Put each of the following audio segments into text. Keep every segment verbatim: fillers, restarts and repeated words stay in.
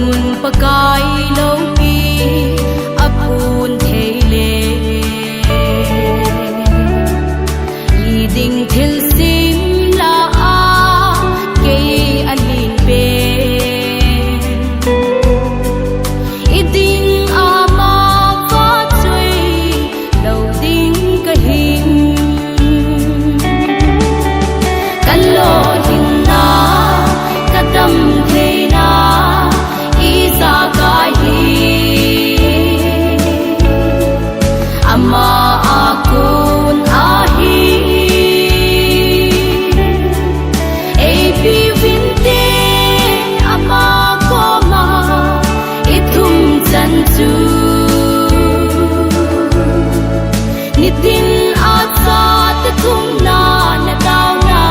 Mun Pakai loupi a pun thei le, i ding thil sim la a kei a lin pen. I ding ama va choi lou ding ka hin. Ka lolhinna, ka damtheina, ijakai hi ama a kon ahi. Eipiuvin te ama koma i thum chan chu. Nitin a chate thumna na taona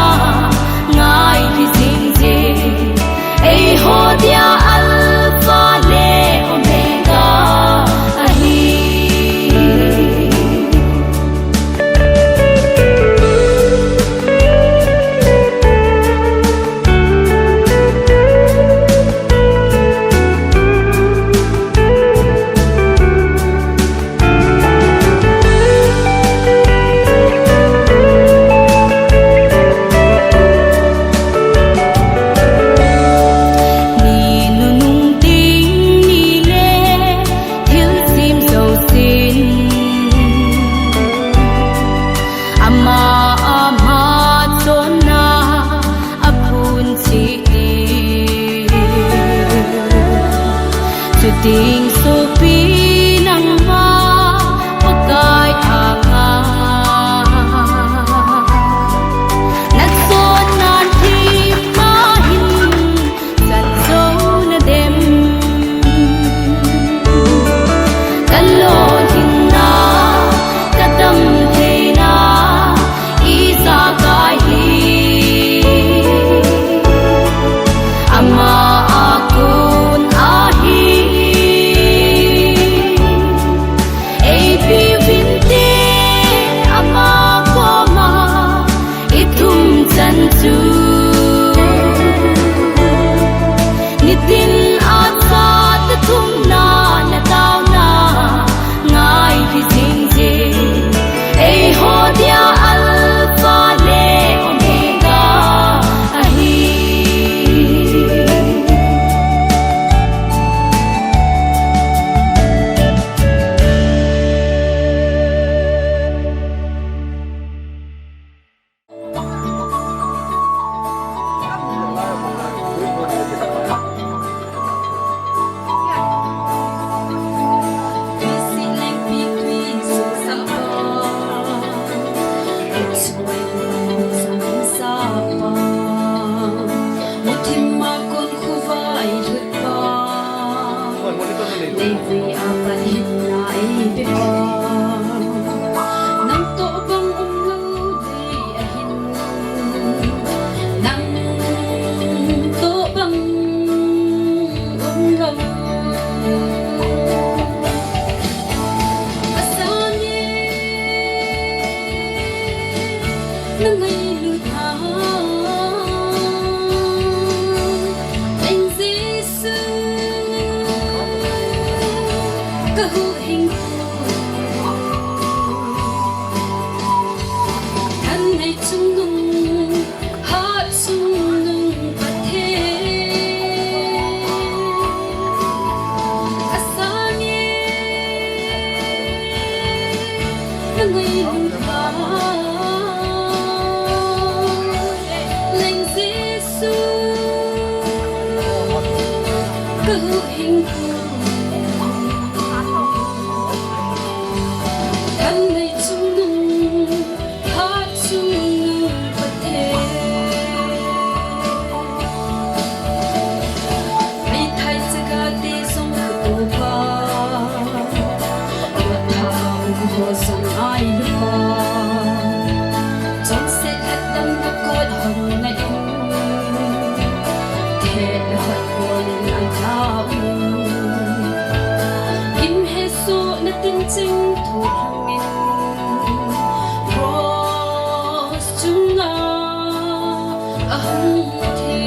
ngai hi jing jing. Eiho dia Alpha le Omega ahi. Ni nunung ding ni le thil sim jousen, ama ama chonna a phun cheh ding. Chuting sopi nangma Pakai anga na chonna thim ma hin chan jou na dem. Ka lolhinna, ka damtheina, ijakai hi ama a kon ahi. Eipiuvin te ama koma i thum chan chu. Nitin a chate thumna na taona ngai hi jing jing. Eiho dia Alpha le Omega ahi. Nang toh bang umlou. Asang e, na ngailut a, Leng Jesu, ka huhhingpu. Thanei chungnung, hat chungnung Pathen. Asang e, na ngailut a, Leng Jesu, ka huhhingpu. Thanei chungnung, hat chungnung Pathen. Meithai chaga te jong ka topa, tua tha um ho jong ngailut pa. Chonset lhatdamna kot hon na in, thetna hotpon in a tha um. Gimhesohna tinching thohlhang in, cross chunga ahung thi.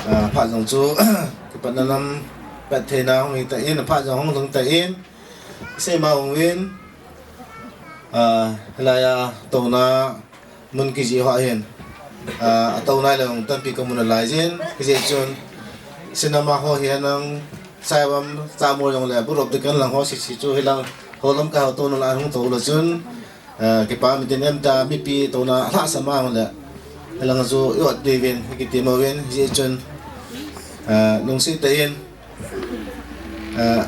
Ah, phat jong chu kipatna lam pat theina hung hi tan, phat jong hung lhung tan, seima hung in, ah, hilai a touna mun kijih ho hin, ah, atouna le hung tampi kamu nalai jin, kijih chun cinema ho hi nang saivam chamu jong le burop de kan lang ho sisi chu hilang ho lam ka ho touna la hung to la chun, ah, kipa mi din em ta mipi touna lhasam a hung le hilang chu i ot de vin, kiti mo vin, kijih chun, ah, lungset tah in, ah,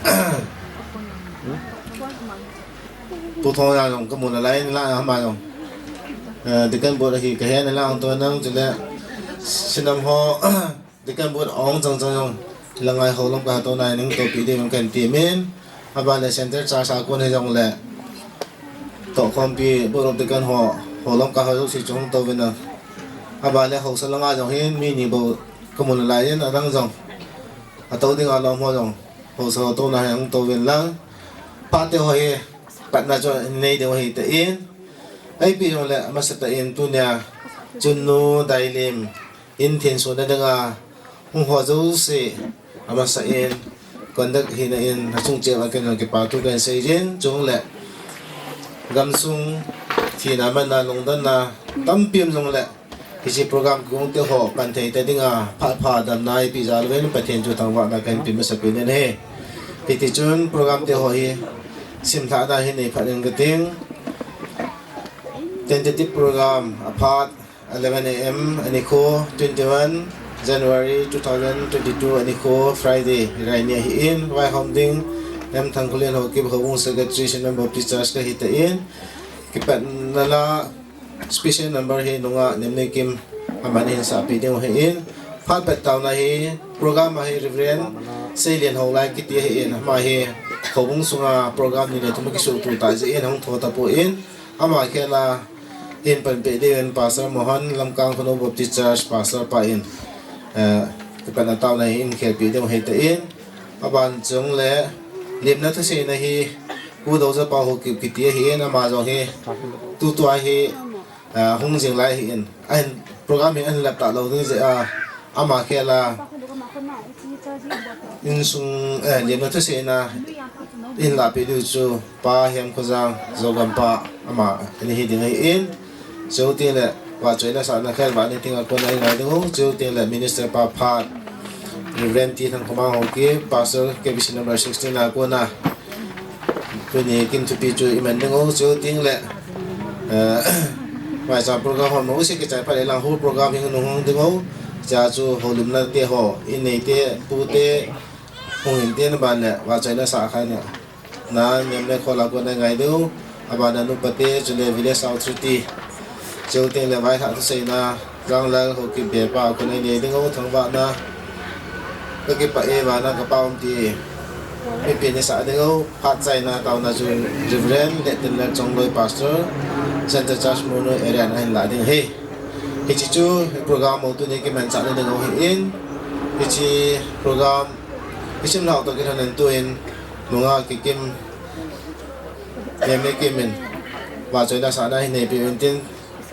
Pu Thongja jong kamu nalai, la ama jong, eh, deacon board hi kahe nalai, ang to nang chule sinam ho, deacon board ong chang chang jong, la ngai ho lam ka to nai ning to pi de kan ti min, aban le center church a kon he jong le, tohkhompi board of deacon ho, ho lam ka ho jong si chung to vin a, aban le ho sa la nga jong hin mi ni bo kamu nalai in adang jong, ato ding a lam ho jong, ho sa ho to na he ang to vin lang, pate ho hi, patna chu nei ding ho hi tan, ipi jong le, amasa tah in tunia, Chunnu Dailim, in thenso na ding a, hung ho jouse, amasa in, conduct hina in, achung cheh a ken kipa thu kan sei jin, chung le, gamsung, thina manna, lungdonna, tampi um jong le, Hiche program kigong te ho, kan thei ta ding a, phat pha damna ipi jal uvin, Pathen chu thangvahna kan pe masa pen in ahi. Hiti chun program te ho hi, simlhahna hi nei phat in kating. Tentative program, aphat eleven A M, anikho twenty-one January two thousand twenty-two, anikho Friday, rai ni ahin, vaihom ding, M Thangkholen Haokip, Houbung Secretary, Sinam Baptist Church kahi tan, kipatna la, Special number hi nunga Nemneikim aman ahin sahpeh diu ahin. Phat pat taona hi program a hi Reverend Seilian Haolai kiti ahin. Ama hi Houbung sunga program ni le thum akisuhtoh tah jeh in ahung thou tapon. Ama khel a ahin panpeh diu in Pastor Mohan Lamkang Khunou Baptist Church Pastor pa in, eh, kipatna taona hi ahin khelpeh diu ahitan. Aban chungle, lemna thuseina hi, Pu Doja Pau Haokip kiti ahin, ama jong hi, tutua hi, ah, hung jing lai ahin, ahin program hi ahin lap talou ding jeh a, ama khel a, insung, eh, lemna thuseina, ahin lahpeh diu chu, Pa Hemkhojang, Zogam pa, ama, ana hi ding ahin, Chuteng le, vahchoina sahna khel vah ni tenga kona ingai ding u. Chuteng le Minister pa phat, Reverend T Thangkhomang Haokip, Pastor K B C number sixteen a kona. Tuni kin thupi chu iman ding u, chuteng le, eh, vaicha program ho mo se kichai phat le lang ho program hi nung hung ding u. Cha chu holimna te ho, inei te, tu te, hung in te na ban le, vaicha na sa khai na. Na, nem le khol a kona ngai ding u, abana nupa te, chule village authority, chuteng le vaihah thuseina, Janglal Haokip Bepa, kona nei ding u, thangvahna, ka kipah e, vana ka pa um ti, mipi ni sa ding u, phat chaina taona chu Reverend Lieutenant Chongloi Pastor, Central Church Monu area na hin la ding hi. Hichi chu program mo tuni kiman cha ding u hi in, hichi program, hichim lau to kin han tu in, Nunga kikim, meme kimin, vachoi la sana hin nei pi untin,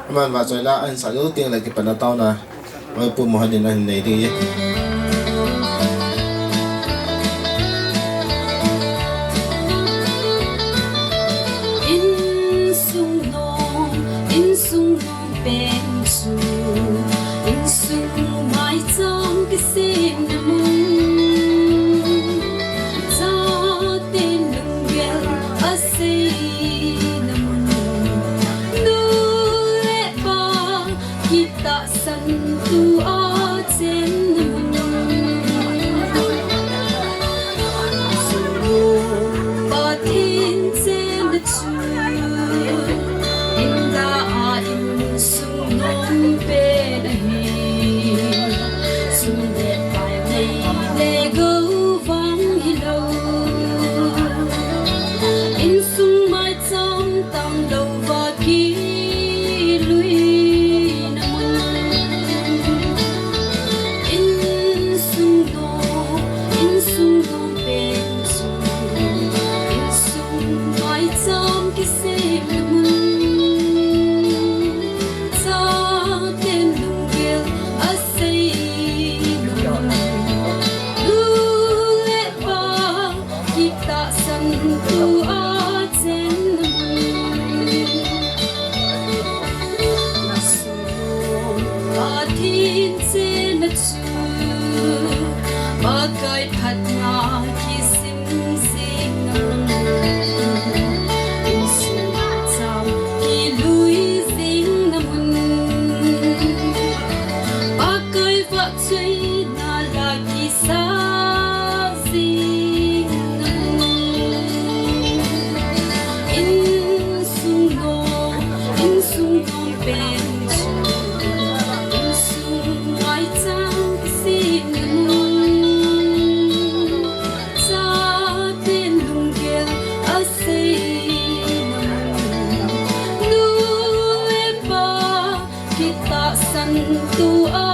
aman vachoi la an sa lu ting la kipana tauna, oi pu mo hanin an nei ding ye. Insung nom, insung nom pen chu, insung maicham kisemna mun. Chate lunggel aseina mun. Nu le pa kitahsan tua chenna mun. Pathen chenna chu, inda a insung nom pen ahi. Sum le pai nei le gou vang hilou. Insung maicham tang lou va kiluina mun. Insung nom, insung nom pen chu, insung maicham kisemna mun. Chaten lunggel aseina mun. Nu le pa kitahsan tua chenna mun. Pathen chenna chu, Pakai phatna kisim jingna mun. Insung maicham kilui jingna mun. Pakai vahchoina la kisa jingna mun. Insung nom, insung nom pen chu, insung maicham kisemna mun. Chaten lunggel aseina mun. Nu le pa kitahsan tua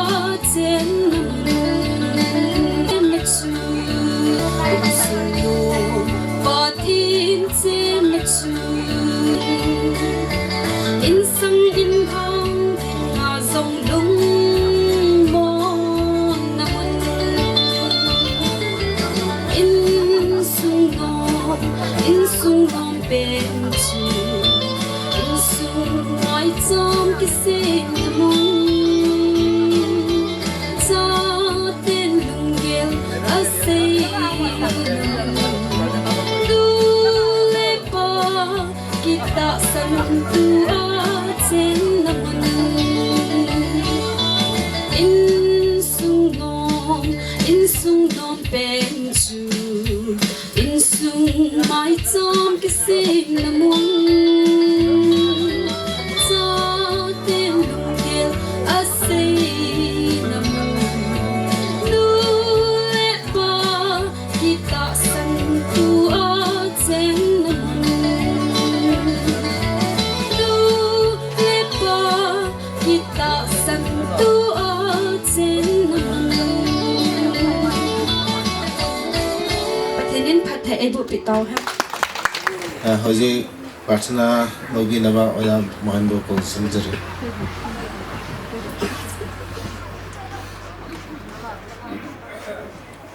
chenna mun. Insung nom, Pathen chenna chu, insung inhang dinga jong lungmonna mun. Insung nom, insung nom pen chu, insung maicham kisemna mun. Chaten lunggel aseina mun. Nu le pa kitahsan tua chenna mun. Insung nom, insung nom pen chu, insung maicham kisemna mun. Chaten lunggel aseina mun. Nu le pa kitahsan tua chenna mun. Nu le pa kitahsan tua chenna mun. Pathen in phatthei eiboh peh tauhen. Ah, hojik prarthana loubinauva Oja Mohan bu kong singchari.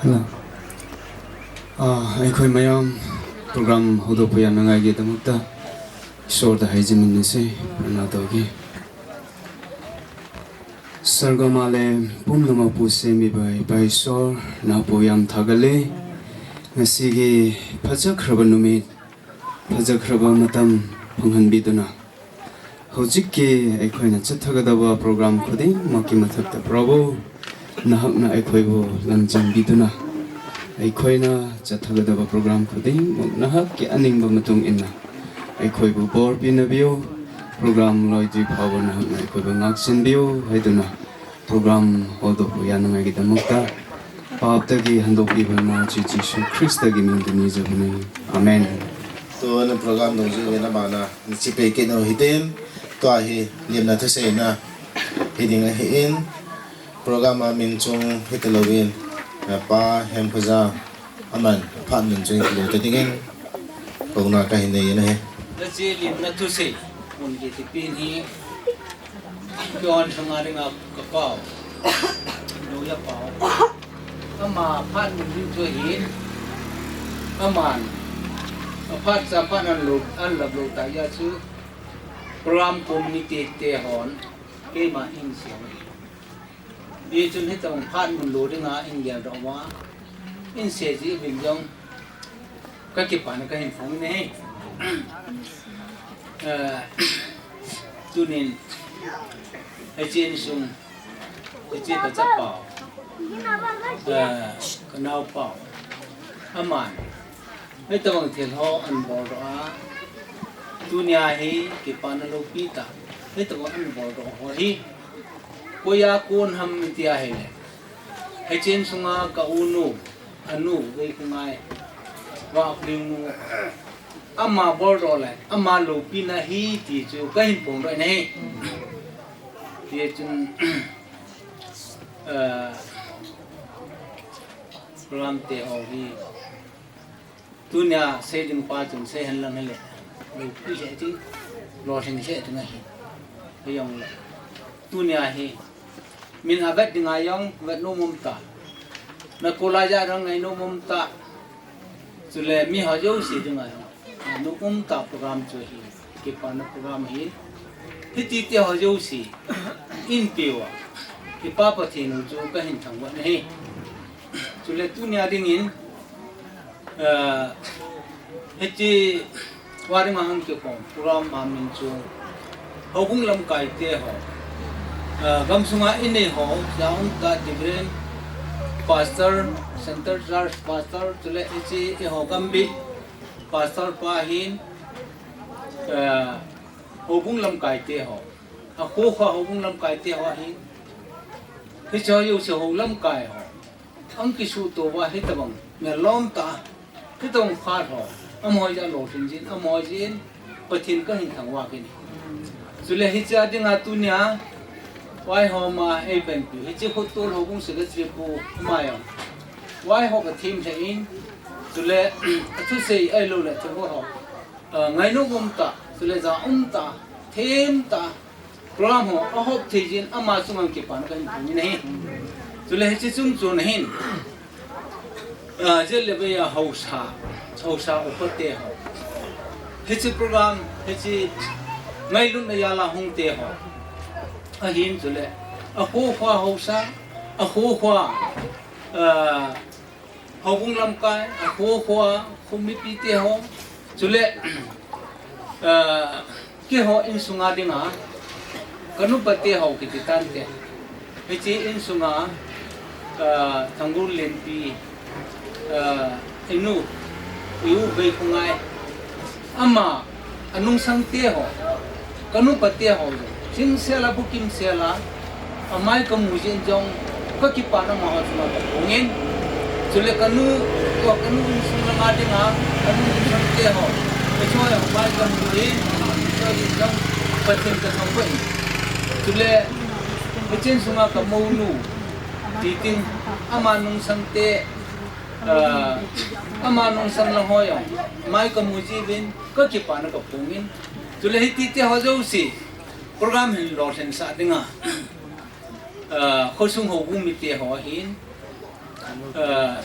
Hello. Ah, ꯑꯩꯈꯣꯏ ꯃꯌꯥꯝ program ꯍꯧꯗꯣꯛꯄ ꯌꯥꯅꯉꯥꯏꯒꯤꯗꯃꯛꯇ ꯏꯁꯣꯔꯗ ꯍꯥꯏꯖꯃꯤꯟꯅꯁꯤ, ꯄ꯭ꯔꯥꯔꯊꯅꯥ ꯇꯧꯒꯦ꯫ Sargama le pumnama pu semibai bai sor na pu yam thagale. Ngasigi phachak raba numit, phachak raba matam phanghan biduna. Hojik ke aikhoi na chathagadaba program khuding maki mathak ta Prabhu. Nahak na aikhoi bo lamjing biduna. Aikhoi na chathagadaba program khuding nahak ke aning ba matung inna. Aikhoi bo bor pina bio. Program loi di phabo nahak na aikhoi bo ngaksin bio. Haiduna. Program holdoh pu ya nangai ki damak ta. Pap ta ki handok pi bana chi Jisu Krista ki min tuni ja bana. Amen. Tuna program dong ji na bana. Ni chi pe ke no hitin. Tua hi lim na thusei na. Hiding ahi in. Program a min chung hita lovin. Na pa hem khuza. Aman, phat min chung hita lo ta dingin. Kong na ka hin nei na he. Na chi lim na thusei. Mun ki ti pin hi. Kion sunga ringa ka pau. Lo ya pau. Ama phat mun lim chu hin. Aman. A phat cha phat an lo, an lap lo ta ya chu. Program committee te hon. Keima in siang. Hichun hitong phat mun lo dinga in gel doh uva. In se ji vin jong. Ka kipana ka hin phong ne. Eh, tunin. Hiche insung. Hiche ka chapau. Eh, ka naopau. Aman. Hitabang thil ho an bol doh a. Tunia hi kipana loupi tah. Hitabang an bol doh ho hi. Koiya kon ham tia hile. Hiche insunga ka u nu, anu, vei ku ngai. Vahkling nu. Ama bol doh le, ama loupina hi ti chu ka hin phong doh na hi. Ti chun, eh, program te ho hi. Tunia sei ding pa chun sei hen lang hile. Loupi se ding, lolhing se ding ahi. Hijong le. Tunia hi. Min a vet dinga jong, vet nom um ta. Na kula ja rang ngai nom um ta. Chule mi ho jouse dinga jong. Ngai nom um ta program chu hi. Kipana program hi. Hiti te ho jouse. In piwa. Kipa Pathen chu ka hin thangvah na hi. Chule tunia dingin, eh, hiche Waring a hung kikhom program a min chu Houbung lamkai te ho, eh, gamsunga inei ho, jaum ta Reverend Pastor, Center Church Pastor, chule hiche eiho gambi Pastor pa hin, eh, Houbung lamkai te ho, akho kho Houbung lamkai te ho hin, hiche ho jouse ho lamkai ho. Ang kisuto uva hitabang, melom ta, hitabang phat ho, amaho jeh a lolhing jin, amaho jeh in, Pathen ka hin thangvah kit in. Chule hiche a dinga tunia, Vaihom a ei benpi, hiche khotol Houbung Secretary pu, ama jong. Vaiho ka them lheh in, chule, athusei ahilou le, thilbol ho. Ah, ngainom um ta, chule jaum ta, them ta, Program ho, ahop thei jin ama chunga kipana ka hin phong in ahi. Chule hiche chung chun ahin. Ah, jeh le vei a haosa, haosa upa te ho. Hiche program, hiche ngailutna jal a hung te ho. Ahin chule, akho kho haosa, akho kho, ah, Houbung lamkai, akho kho, kho mipi te ho. Chule, ah, keiho insunga dinga, ka nupa te ho kiti tante. Hiche insunga, ah, Thanggol Lenpi, ah, inu, i u vei ku ngai. Ama, anungsang te ho, ka nupa te ho jong, chingsel a, bukimsel a, amai ka mu jin jong, ka kipana amaho chunga ka phong in. Chule ka nu, tua ka nu insung langa dinga, ka nu insung te ho, ka choi amai ka mu jin, choi jin jong, Pathen ka thangvah in. Chule, ka chin sunga ka mounu, Titing, ama nungsang te, ah, ama nungsang lang ho jong, amai ka mu jiuvin, ka kipana ka phong in. Chule hiti te ho jouse, program hin lolhinsah dinga, ah, khosung houbung mite ho ahin, ah,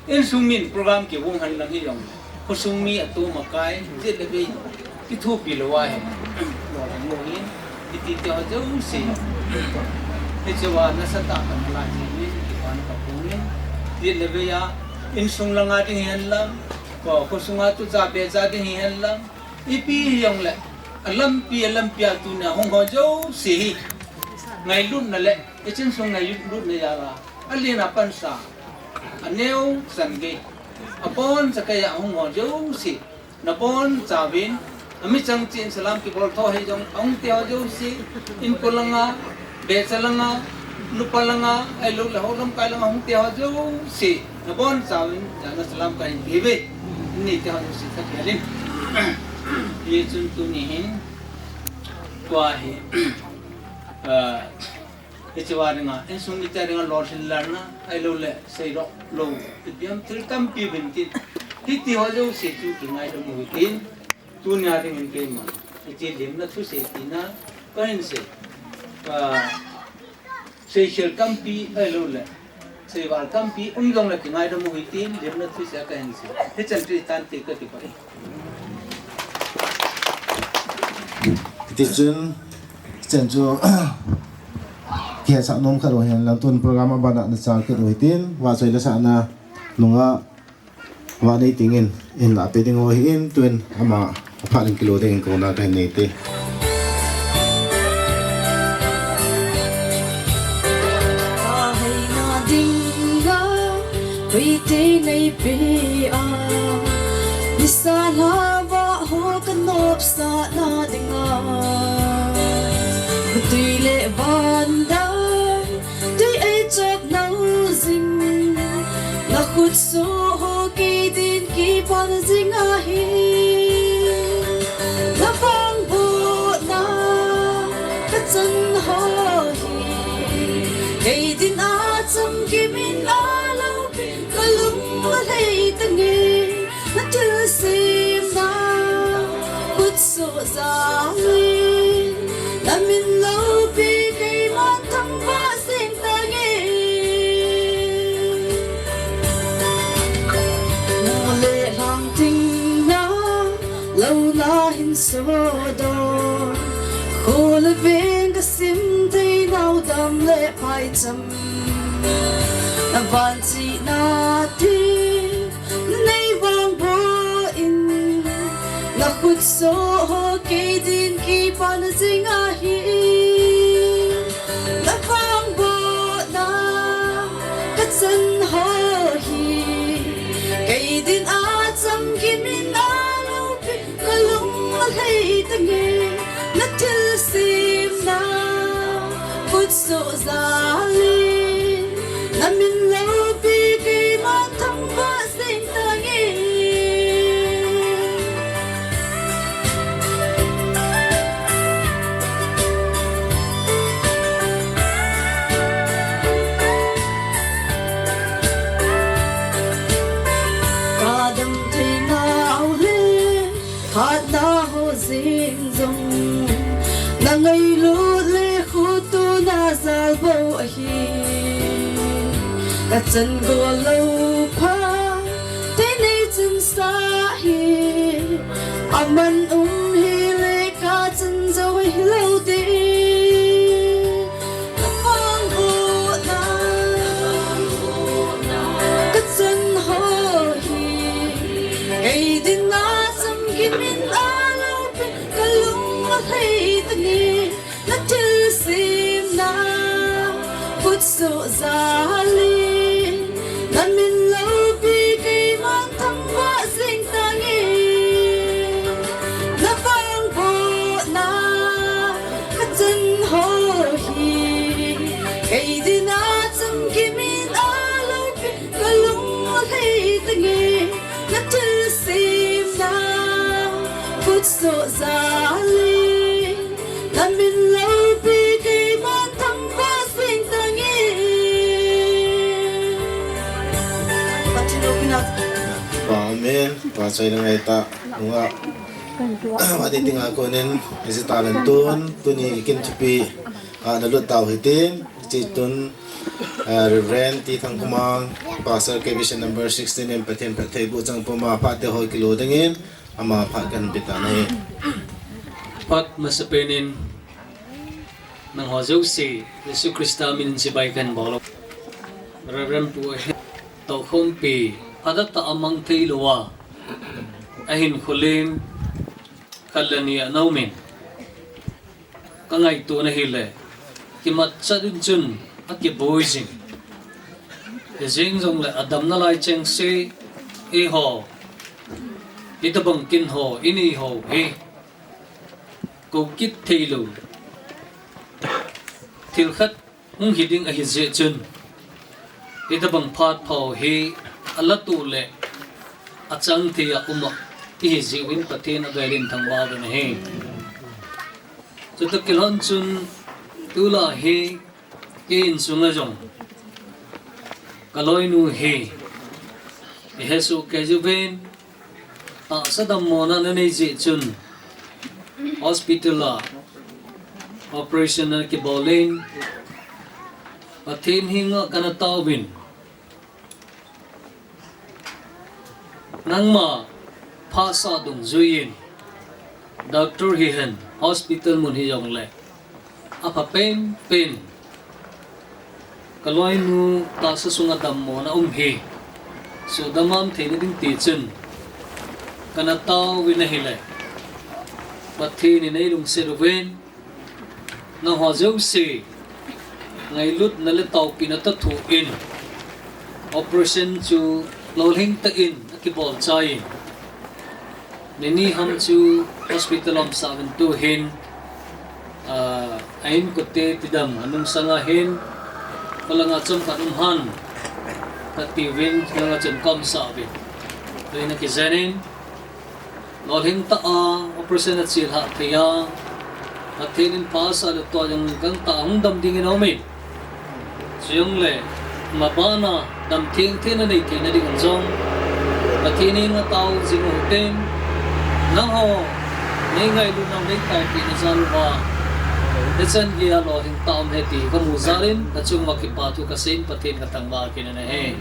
insung min program kigong hen lang hijong, khosung mi atom akai, jeh le vei, kithopi lou ahi, lolhin lou hin, hiti te ho jouse, Hiche a nasatah a kana lah jeh in, kipana kaphong in, ti le ve a, insung langa ding hihen lang, ko, kho sunga tucha becha ding hihen lang, ipi hijong le, alampi, alampi a tunia hung ho jouse hi, ngailutna le, ichin sung ngailutna jal a, alen a pansa, aneo chan gei, aboncha kei a hung ho jouse, nabonchauvin, amichang cheh in salam kibol tho hijong, ahung te ho jouse, inko langa, becha langa, nupa langa, ahilou le hou lamkai langa hung te ho jouse, nabonchauvin, jana salam kahin pe uve, nei te ho jouse, tha kei in. Hichun tuni hin, tua hi, ah, Hiche a dinga, insung mite dinga lolhin lana, ahilou le, seidoh lou, ipi ham thil tampi um in tin. Hiti ho jouse chu kingaidam u hitin, tunia dingin keima, hiche lemna thusei tina, kahin sei. Ah, seikhel tampi, ahilou le, seival tampi, um jong le kingaidam u hitin, lemna thusei a kahin sei. Hichan chu hitante kakipah e. Hiti chun, Chen chu, kihetsah nom khat u hihen lang tun program abana nachal kit u hitin, vahchoi le sahna nunga, vah nei dingin, hin lah pe ding u ahin, tun ama, aphat in kilo dingin kouna kahin nei te. Ka heina dinga, hoite nei pe a, nisa lha vah ho ka nopsahna dinga, tui le van dang, tui ei chok nau jing, na khut soh ho kei din kipana jing ahi, na vangbohna ka chan ho hi, kei din a chamkim in a loupi, ka lung alhai tange. Na thilsemna khutsoh jal in, na min loupi keiman thangvah jeng tange. Nung le lhang thingna, lou na hin sodoh, kho le veng ka sim thei nau dam le phaicham, na vanchihna theng nei vangboh in, na khutsoh ho kei din kipana jing ahi, na vangbohna ka chan ho hi, kei din a chamkim in a loupi, ka lung alhai tange. Na thilsemna khutsoh jal in, na min loupi keiman thangvah jeng tange. Ka dam thei nau le, phatna ho jeng jong, na ngailut le khutuna jal bou ahi. Ka chan gol lou pha, thei nei chun sa hi, aman um hile ka chan jou hilou te. Ka vangbohna ka chan ho hi, kei din a chamkim in a loupi, ka lung alhai tange. Na thilsemna khutsoh jal in, na min loupi keiman thangvah jeng tange. Na vangbohna ka chan ho hi, kei din a chamkim in a loupi, ka lung alhai tange. Na thilsemna khutsoh jal in, na min loupi keiman thangvah jeng tange. Pathen loupina. Amen. Vahchoi le ngaitah nunga, vahchoi dinga konin, hiche talent tun, tuni ikin thupi, ah, na lut tau hitin, hiche tun, ah, Reverend T Thangkhomang, Pastor K B C number sixteen in Pathen phattheiboh chang puma phat te ho kilo dingin, ama phat kahin pe tan ahi. Phat masapen in, Nangho jouse, Jesu Christa minin chibai kahin bol. Reverend Pu ahin, toukhompi, phatah a mang thei louva, ahin kholin, khat le ni ana umin. Ka ngaito na hile, kimatchet in chun, akiboi jing. Hijeng jongle, adamna lai chengse, eiho, hitobang kin ho, inei ho, hi. Kou kit thei lou. Thil khat hung hi ding ahi jeh chun. Hitobang phat pha hi alah uleh achang thei a um a ihi jeh uvin Pathen in agailin thangvah uvin ahi. Chutoh kilhon chun tulai hi kei insunga jong ka loinu hi ihesoh kei uvin tahsa dammona nanei jeh chun hospital a operation ana kibolin Pathen henga kana taovin. Nangma phasah dungjuiyin, doctor hihen, hospital mun hijongle, apha penpen, ka loinu tahsa sunga dammona um hi, sudamam theina ding tichun, kana taovin ahile, Pathen in eilungset uvin, nangho jouse, ngailutna le taopina toh thuin, operation chu lolhing tah in akibol chai. Nini ham chu hospital umsah uvin tuhin, ah, a inkote tidam anungsanga hin, kholanga chomkhat um hen, kati uvin, langa chun ka umsah uvin. Tuhin akijenin, lolhing tah a operation achelhah thei a, Pathen in phasah le tua jong gangtah a hung dam dingin aumin. Chujongle, mabana damtheng theng anei theina dingin jong, Pathen henga tao jing uhite, nangho, nei ngailutna le nei taopina jal uva, hichan geiya lolhing tah a um ahi ti kamu jalin, kachunguva kipathu kaseiyin Pathen kathangvah kit in ahi.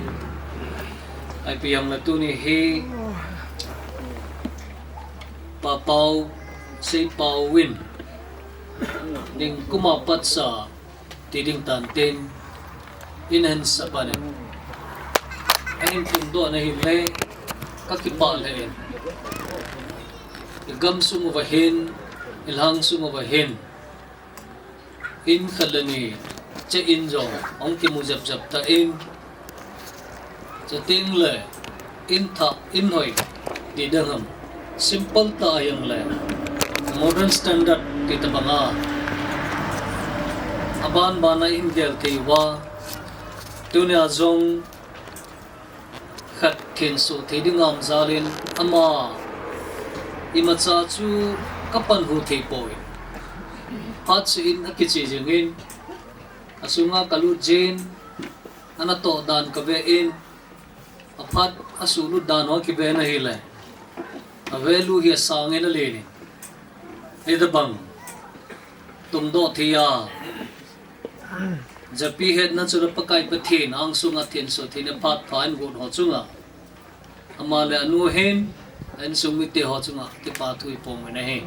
Ipi ham le tuni hi, Pa Pau, Sei Pau in, ningkum a patsa, ti ding tah in, in ahin sah pan in. Ahin tungdoh na hile, kakipah lheh in. Igamsung uva hin, ilhangsung uva hin. In khat le ni, che in jong, ahung kimu jep jep tan. Chuteng le, in thah, in hoi, ti ding ham. Simple tah a hijongle, modern standard ti tabang a. Aban ban a in gel thei uva. Tunia jong, khat thensoh thei ding aum jalin ama imacha chu kapanhu thei poi. Phat seh in akiche jingin, asunga kalut jin, anatoh dan kaven, aphat asuhlut dan ho kiven ahile, avalue hi asangin alen in. Hitabang tungdoh thei a, japi hetna chu le Pakai Pathen angsunga thensoh theina phat pha ahin got ho chunga, ama le anu hin, a insung mite ho chunga kipathu iphong uvin ahi.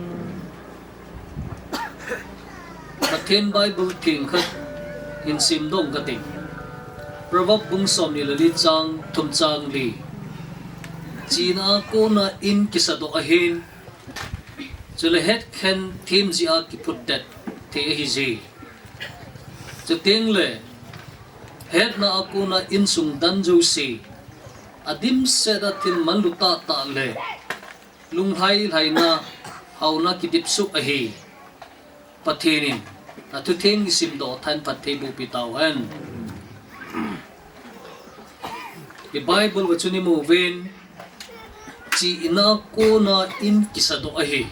Pathen Bible theng khat hin simdoh kate. Proverb bung somni le li chang thum chang li. Chihna a kona in kisadoh ahin, chule hetkhen themjia kiphutdet thei ahi ji. Chuteng le, hetna a kona insung dan jouse, adimset a thil manlu tahtah le, lunglhai lhaina, haona kidipsuh ahi. Pathen in, athutheng isimdoh tah in phatthei boh pi tauhen. I Bible uva chun imu uvin, chihna a kona in kisadoh ahi,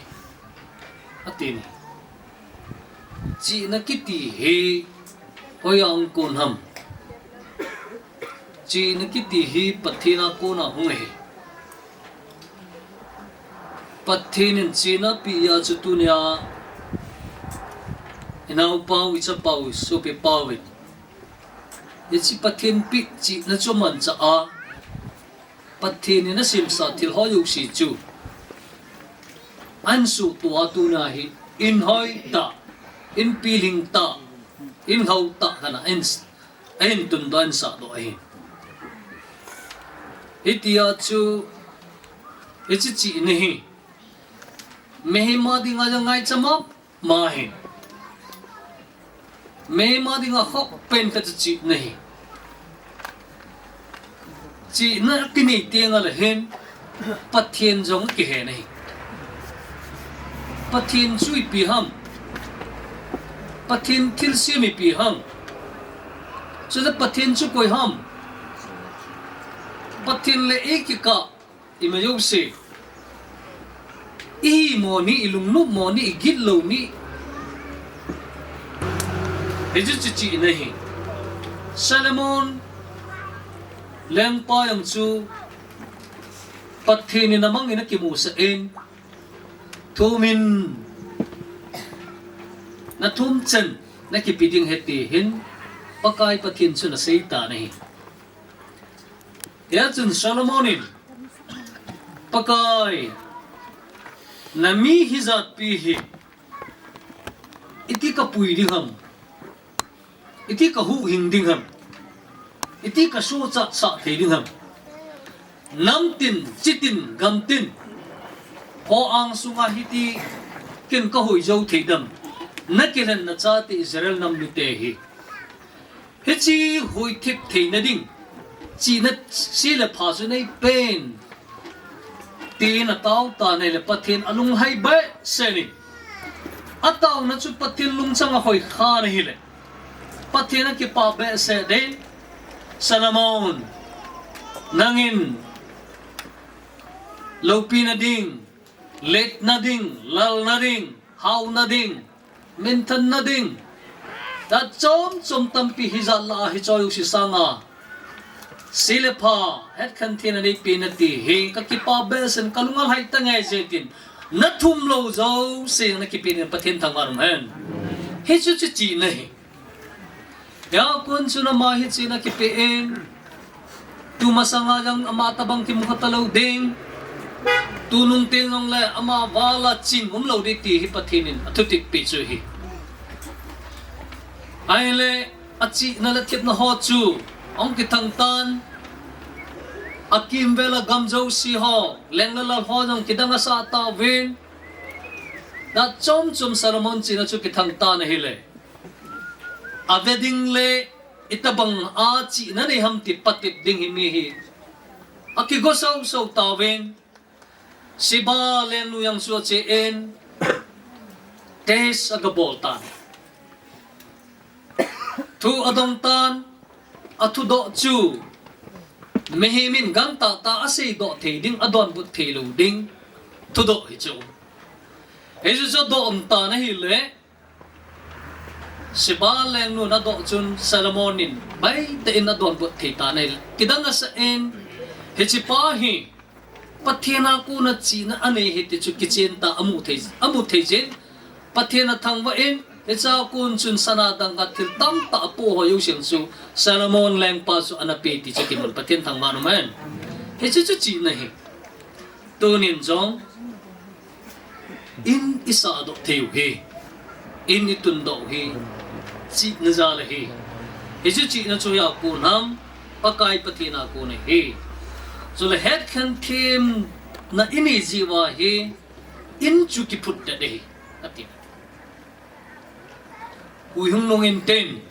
ati. Chihna kiti hi hoiya ahung kon ham? Chihna kiti hi Pathen a kona hung ahi. Pathen in chihna apeh a chu tunia, inaopau, ichapau, isopipau in, hiche Pathen peh chihna chu amanchah a, Pathen in asemsa thil ho jouse chu ahin suhtoh a tunia hi in hoitah, in pilhing tah, in hou tah kana in, ahin tundoh, ahin sahdoh ahi. Hitia chu, hiche chihna hi mihem a dinga jong ngaicha mama ahi. Mihem a dinga khoh pen khat chu chihna ahi. Chihna kinei teng le hin Pathen jong kihen ahi. Pathen chu ipi ham? Pathen thilsem ipi ham? Chule Pathen chu koi ham? Pathen le ikikah ima jouse, ihi mo ni, ilungnop mo ni, igit lou ni? Hichu chu chihna ahi. Solomon lengpa jong chu Pathen in amang in akimusah in, thumin nathum chan nakipe ding ahi ti hin Pakai Pathen chun asei tan ahi. Hia chun Solomon in, Pakai, nami hijatpi hi iti kapui ding ham? Iti kahuhhing ding ham? Iti kasochat sah thei ding ham? Namtin, chitin, gamtin, ho angsunga hiti ken kahoi jou thei dem? Nakilhenna chate Israel nam mite hi. Hiche hoithip theina ding, chihna se le pha chu neipen, tin atao tan ahile Pathen alunghai behseh in. Ataona chu Pathen lungchang ahoi khan ahile, Pathen akipah behseh ding. Solomon, nangin loupina ding, letna ding, lalna ding, haona ding, minthanna ding, jat chom chom tampi hijat lah a hiche jouse sanga se le pha, hetkhen thei na neipen nati hi kakipah behseh in, kalung alhai tange jeh in, nathum lou jouse nakipe in Pathen thangvah in um hen. Hichu chu chihna ahi. Hia kon chun ama hiche ana kipe in, tumasanga jong ama tobang kimu kha talou ding, tunung teng jongle ama vala ching umlou ding ti hi Pathen in athutep pi chu ahi. Ahile, achihna le thepna ho chu ahung kithang tan, akimvel a gam jouse ho, leng le lal ho jong kidang asah tauvin, jat chom chom Solomon chihna chu kithang tan ahile, ave ding le itobang a chihna nei ham ti patep ding hi mi hi akigo soso tauvin, Sheba lengnu jong chu ache in, test agabol tan. Thu adong tan, athudoh chu mihem in gangtah tah a seidoh thei ding, adonbut thei lou ding thudoh hichu. Hichu chu adoh um tan ahile, Sheba lengnun adoh chun Solomon in baitah in adonbut thei tan ahile, kidang asah in, hichepa hi Pathen a kona chihna anei ahi ti chu kichen tah a amu thei, amu thei jeh in, Pathen athangvah in, hichea kon chun sana dangka thil tamtah apoh ho jouse chu Solomon lengpa chu ana pe ti chu kimun, Pathen thangvah in um hen. Hichu chu chihna ahi. Tunin jong in isahdoh thei u hi, in itundoh u hi, chihna jal ahi. Hichu chihna chu hoiya kon ham? Pakai Pathen a kon ahi. Chule hetkhen themna inei jeh uva hi, in chu kiphutdet ahi, ati. Hui hung nung intin,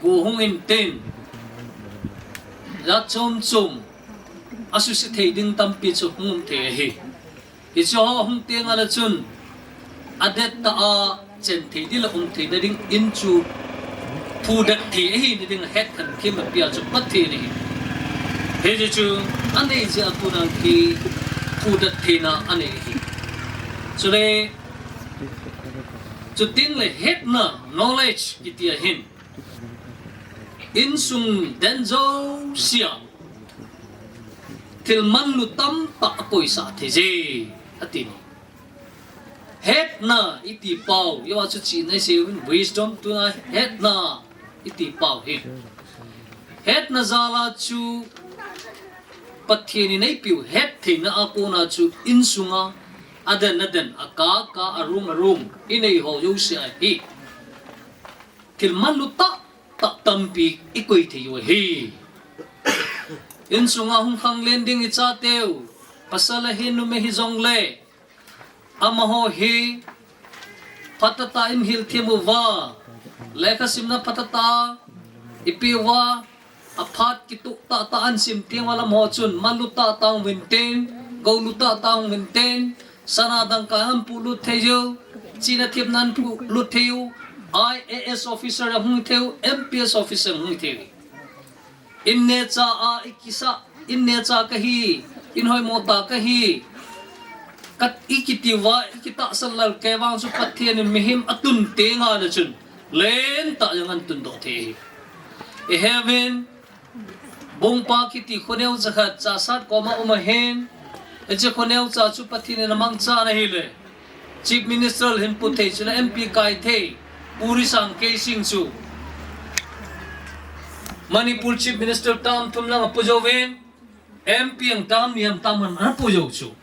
go hung intin, jat chom chom, asuse thei ding tampi chu hung um thei ahi. Hichu ho hung teng le chun, adettah a chen thei ding le um thei nading in chu phudet thei ahi nading a hetkhen them apia chu Pathen ahi. Hichu anei jeh a kon a kiphudet theina anei ahi. Chule, chuteng le hetna, knowledge, kiti ahin, insung den jousea thil manlu tamtah apoisah thei je, ati. Hetna iti pau, hiva chu chihna isei uvin, wisdom, tuna hetna iti pau hi. Hetna jal a chu Pathen in eipeu hettheina a kona chu insunga aden aden, aka aka, arung arung, inei ho jouse ahi. thil manlu tahtah tampi i koi thei u ahi. Insunga hung khanglen ding i chateu, pasal ahi, numei hijongle, amaho hi phatah tah in hilthem uva, lekha simna phatah tah i pe uva, aphat kitoh tahtah ahin sim teng uva, amaho chun manlu tahtah hung uvin ten, gou lu tahtah hung uvin ten, sana dangka ahin polut thei u, chihna thepna ahin polut thei u, I A S officer ahung thei u, M P S officer ahung thei u. In neocha a i kisa, in neocha kahi, in hoimo tah kahi, ka, i kiti uva, i kitahsan lal kei vang chu Pathen in mihem atun teng le chun, lentah jong ahin tundoh thei ahi. I he uvin, Bungpa kiti khoneo cha khat, Chassad koma um ahin, hiche khoneo cha chu Pathen in amangchan ahile, Chief Minister hin pu thei chule M P kai thei, Pu Risang Keishing chu Manipur Chief Minister term thum lang apu jouvin, M P ang term ni ham term khat ana pu jou chu.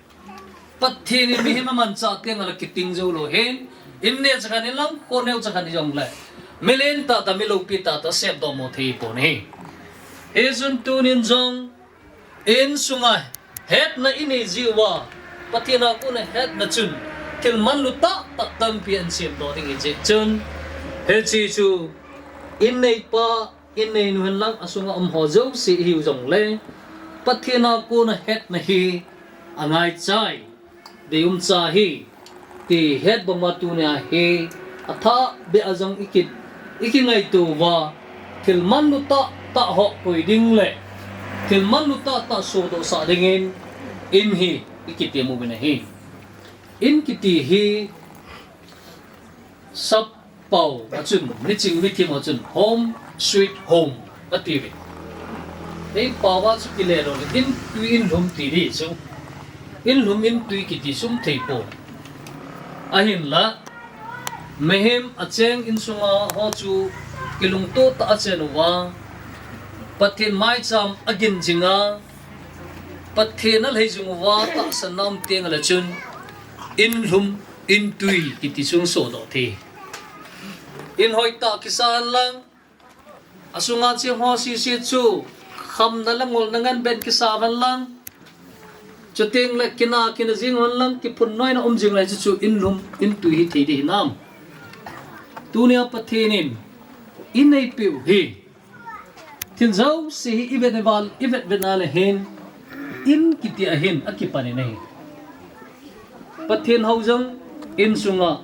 Pathen in mihem amanchah teng le kiting jou lou ahin, in neocha khat in lang, khoneo cha khat in jongle, mi lentah tah, mi loupi tahtah, sepdoh mo thei pon ahi. Hichun tunin jong, insunga hetna i nei jiuva, Pathen a kona hetna chun, thil manlu tahtah tampi ahin semdoh ding ahi jeh chun, hiche chu, in neipa, in neinu hen lang, asunga um ho jouse ihiu jongle, Pathen a kona hetna hi angaichai, deium cha ahi, ti het bang uva tunia hi, athah beh a jong i ki, i kingaito uva, thil manlu tahtah ho koi ding le thil manlu tahtah sodoh sah dingin in hi i kitem uvin ahi. In kiti hi sap pao a chun, miching mithem a chun, home sweet home ati uve. Ei pao a chu kile lou le, in tui in lhum ti di chu. In lhum in tui kiti chu um thei pon. Ahinla, mihem acheng insunga ho chu kilungto tah a achen uva, Pathen maicham agin jinga, Pathen alhei jing uva tahsanna um teng le chun, in lhum, in tui kiti chu hung sodoh thei. In hoitah kisa hen lang, asunga cheng ho sese chu, khamna le ngolna ngen ben kisa hen lang, chuteng le kina kina jing hen lang, kiphunnoina um jing le chu chu in lhum, in tui hi thei ding hinam. Tunia Pathen in i neipeh u hi, thil jouse hi i vet i val, i vet vet na le hin, in kiti a hin akipan in ahi. Pathen hou jong insunga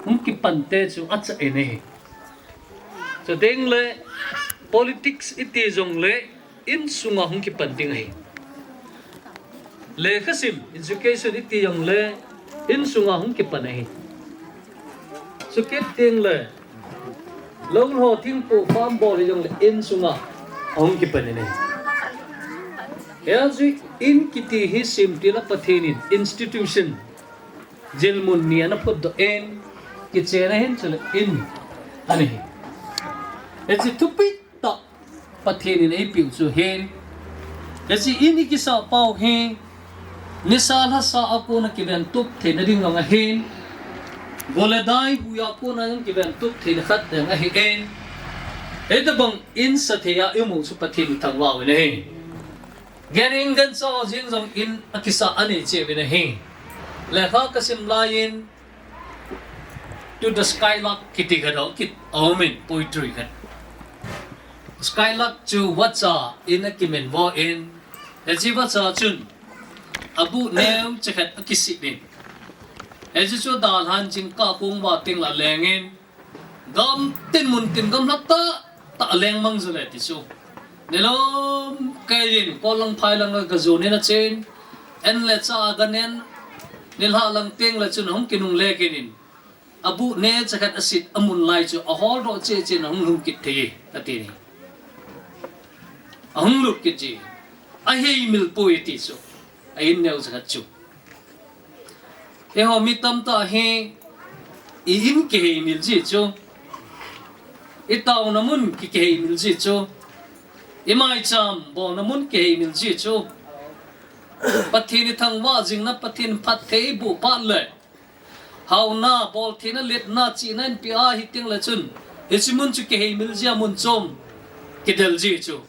hung kipan te chu achah in ahi. Chuteng le politics iti jongle insunga hung kipan ding ahi. Lekha sim, education iti jongle insunga hung kipan ahi. Chukit teng le, lou lho thingpo farm bol hijongle insunga ahung kipan in ahi. Hijeh chun in kiti hi semtil a Pathen in institution, jilmun ni ana phutdoh in, kichen a hin chule in ana hi. Hiche thupi tah Pathen in eipeh u chu hin, hiche in i kisah pau hi, nisa lhasa a kona kiventup theina ding jong ahin, go le dai huiya kona jong kiventup theina khat ding ahin, hitabang in sa thei a i um u chu Pathen i thangvah u ahi. Ganhing gancha jeng jong in akisah anei cheh uvin ahi. Lekha kasim laiyin, To the Skylark kiti khat a kit aumin, poetry khat. Skylark chu vacha in akimin vo in, hiche vacha chun abuh neocha khat akisih in, hiche chu dalhan jingkah kong vah teng le aleng in, gamtin muntin gamla tah tah a leng mang ju le ti chu. Nilom keiyin kol lang phai lang a gajon in achen, an le cha aganen, nilhah lang teng le chun ahung kinungle kit in, abuh neocha khat asit amun lai chu aholdoh cheh cheh in ahung lhung kit thei e, ati e. Ahung lut kit e. Aheimil poi ti chu. A in neocha khat chu. Eiho mi tamtah hi i in kiheimil ji chu. I taona mun ki, kiheimil ji chu. I maicham bolna mun kiheimil ji chu. Pathen i thangvah jingna, Pathen phattheiboh phat le haona, boltheina, letna, chihna in pe ahi teng le chun, Hiche mun chu kiheimil jia mun chom kidel ji chu.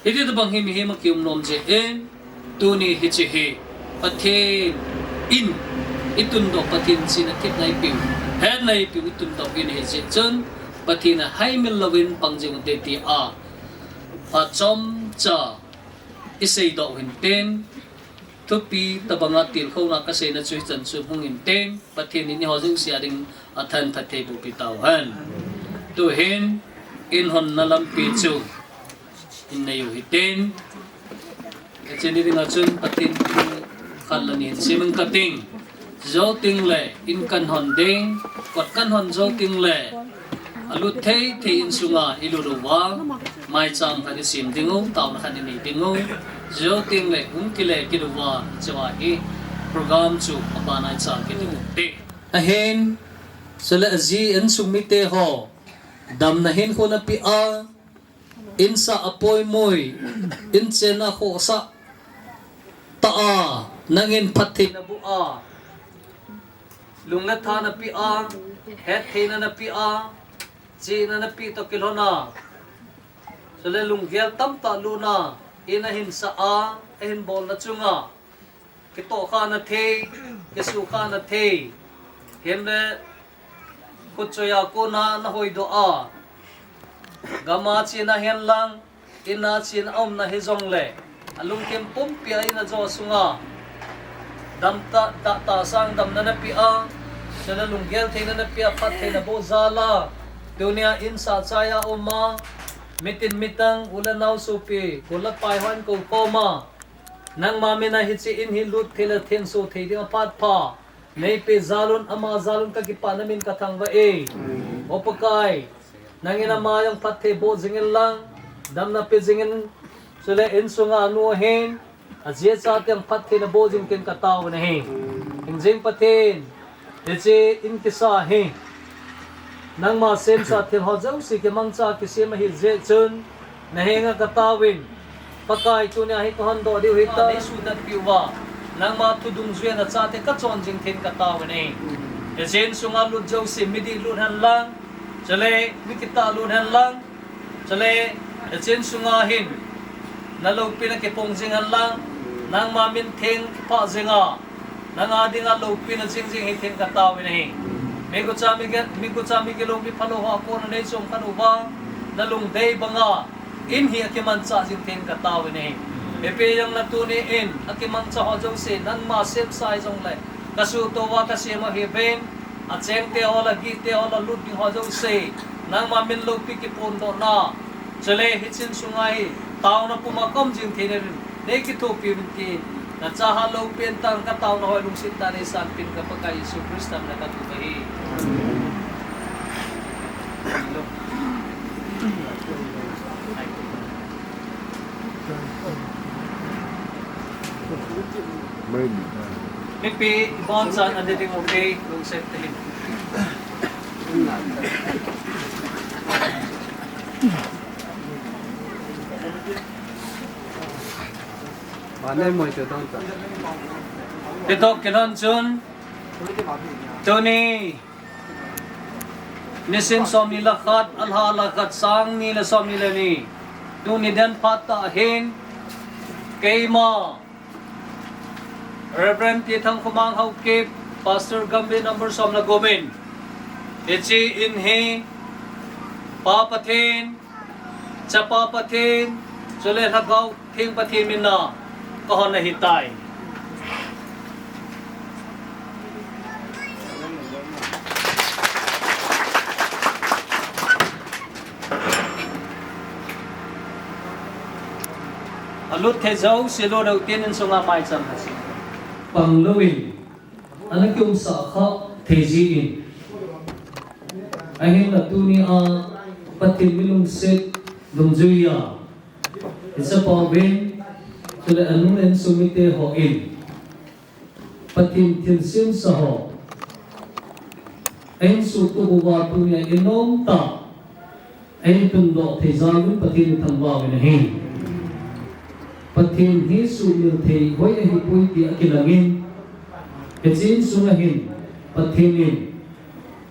Hiti tobang hi mihem a kium nom jeh in, tuni hiche hi Pathen in, itundoh Pathen chihna thepna ipiu, hetna ipiu itundoh in ahi jeh chun, Pathen a heimil louvin pang jing ute tia, phachomcha iseidoh u hintin, thupi tobanga tilkhouna kaseina chu hichan chu hung hintin, Pathen in eiho jouse a ding a thanphatthei boh pi tauhen. Tuhin, in honna lampi chu in nei u hitin. Hiche ni dinga chun Pathen thu khat le ni hin sim ing kating. Jou teng le in kan hon ding, kot kan hon jou teng le, alut thei thei insunga ilut uva, maicham khat isem ding u, taona khat inei ding u. Jou teng le hung kile kit uva, chua hi program chu abana ichai kit u hite. Ahin, chule aji insung mite ho, damna hinkho napeh a, insah apoimo, in chenna khohsah tah a, nangin phatthei naboh a, lung le tha napeh a, hettheina napeh a, chihna napeh toh kilhon a, chule lunggel tamtah lutna in ahin sah a, ahin bolna chunga kitohkhana thei, kisukhana thei, himle khutchoi a kona nahoidoh a, gam a chena hihen lang, in a chena umna hijongle, alungthim pumpi a in ajo sunga damtah, tah, tahsa damna napeh a, chule lunggel theina napeh a, phatthei naboh jal a, tunia insah chai a um a, mitin mitang, u le nao sopi, khul le pai hon koukhom a, nangma min a hiche in hi lut thei le thenso thei dinga phat pha neipeh jal un, ama jal un kakipana min kathangvah e. O Pakai, nangin ama jong phatthei boh jing in lang, damna pe jing in, chule insunga anu ahin, aji acha teng phatthei naboh jing tin katao u ahi. Hingjing Pathen, hiche in kisa hi nangma semsa thil ho jouse kimangcha kisem ahi jeh chun, nahenga kataovin, Pakai, tunia hi kahondoh diu hitan, neisuhtatpeh uva, nangma thu dungjuiya nachate kachon jing thei in katao u ahi. Hiche insunga lut jouse midih lut hen lang, chule mi kitah lut hen lang, chule hiche insunga hin naloupina kiphong jing hen lang, nangma min theng kiphah jinga, nanga dinga loupina jing jing hi thei in katao u ahi. Migucha migel, migucha migilou miphalou ho a kona neichom khat uva, nalungdei banga in hi akimanchah jing thei in katao u ahi. Ipi jong na tuni in akimangcha ho jouse nangma semsa hijongle, kasuhtou a kasem ahiuvin, achengte ho le agihte ho le lut ding ho jouse, nangma min loupi kiphondohna, chule hiche insunga hi taona puma kaum jing theina din neikithopi uvin tin, nachahat loupi tah in kataona ho lungset tah in eisanpeh in ka Pakai Jesu Christa mina katup ahi. Mipi, ibonchan ading ding, okay, lungset tah in. Mane moi te dong ta. Kitoh kilhon chun, tuni nisim somni le khat, alha le khat, sang ni le somni le ni, tuni den phat tah hin, keima Reverend T. Thangkhomang Haokip, Pastor Gambih number som le gup in, hiche in hi Pa Pathen, Chapa Pathen, chule Lhagao Theng Pathen mina kahon ahitai. Alut thei jouse lut deu tin insunga maicham ahi. Pang louvin ana kiumsah kha thei jin, ahinla tunia Pathen mi lungset dungjuiya, hiche pa uvin, chule anu le insung mite hon Pathen thilsemsa ho ahin suhtup uva tunia inomtah a eitundoh thei jal uvin Pathen ithangvah uvin ahi. Pathen hi suhmil thei hoi ahipoi ti akilangin, hiche insunga hin Pathen in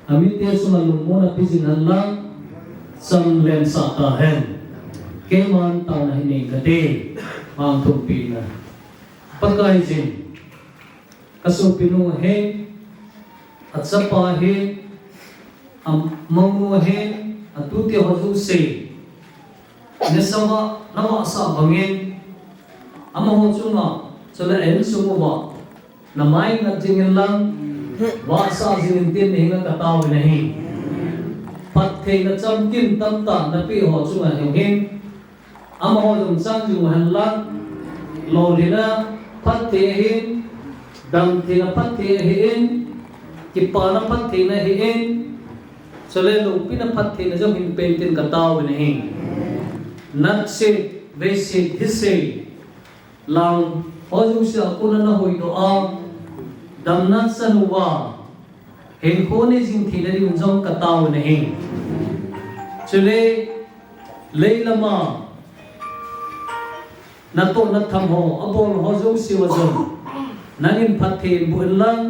amite chunga lungmonna pe jing hen lang, Cham lensah tahen. Keiman taona hin nei kate. Mang thumpina. Pakaiyin, kasopinu ahi, achapa ahi, amounu ahi, atute ho jouse, nisa a navahsah bangin, amaho chunga, chule a insung uva, namai ngat jingin lang, vahsah jingin tin neihinga kataovin ahi. Phattheina chamkim tamtah napeh ho chunga hung hin, amaho jong chang jing uhen lang, lolhinna phatthei ahin, damtheina phatthei ahin, kipana phattheina ahin, chule loupina phattheina jong hin pen tin kataovin ahi. Natse, veise, hise, lang ho jouse a kona nahoidoh a, damna chan uva, hinkho nei jing theina diuvin jong kataovin ahi. Chule, leilama, natoh natham ho, abol ho jouse uva jong, nangin phatthei boh in lang,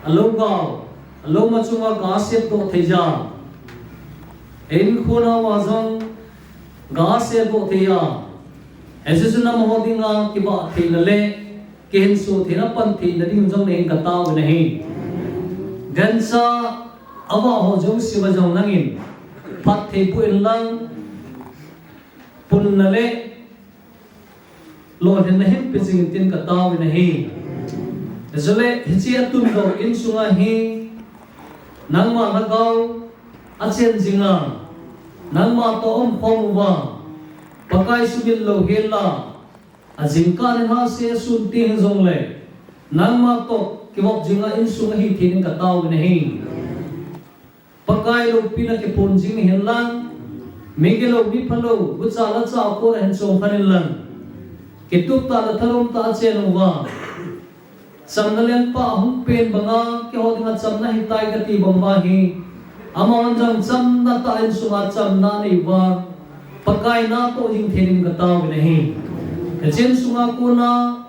alou gao, alouma chunga ga asep doh thei ja, inkhona uva jong, ga asep doh thei a, hiche chun amaho dinga kivah theina le, kihinso theina pan theina ding jong neihin kataovin ahi. Gancha avah ho jouse uva jong nangin, phatthei boh in lang, punna le, lolhinna hin pe jingin tin kataovin ahi. Chule, hiche atundoh insunga hi, nangma lhagao achen jinga, nangma toh umkhom uva, Pakai sumil louhel a, ajingkah in hase sun teng jongle, nangma toh kivop jinga insung ahi theina ding kataovin ahi. Pakai loupina kiphong jing hen lang, mi gilou, mi phalou, gucha lacha a kona hin chom khen in lang, kitup tah le thalom tah a chen uva, chamna lengpa ahung pen banga, keiho dinga chamna hitai kati bang uva hi, amahon jong chamna tah insunga chamna anei uva, Pakai natoh jing theina ding kataovin ahi. Hiche insunga kona,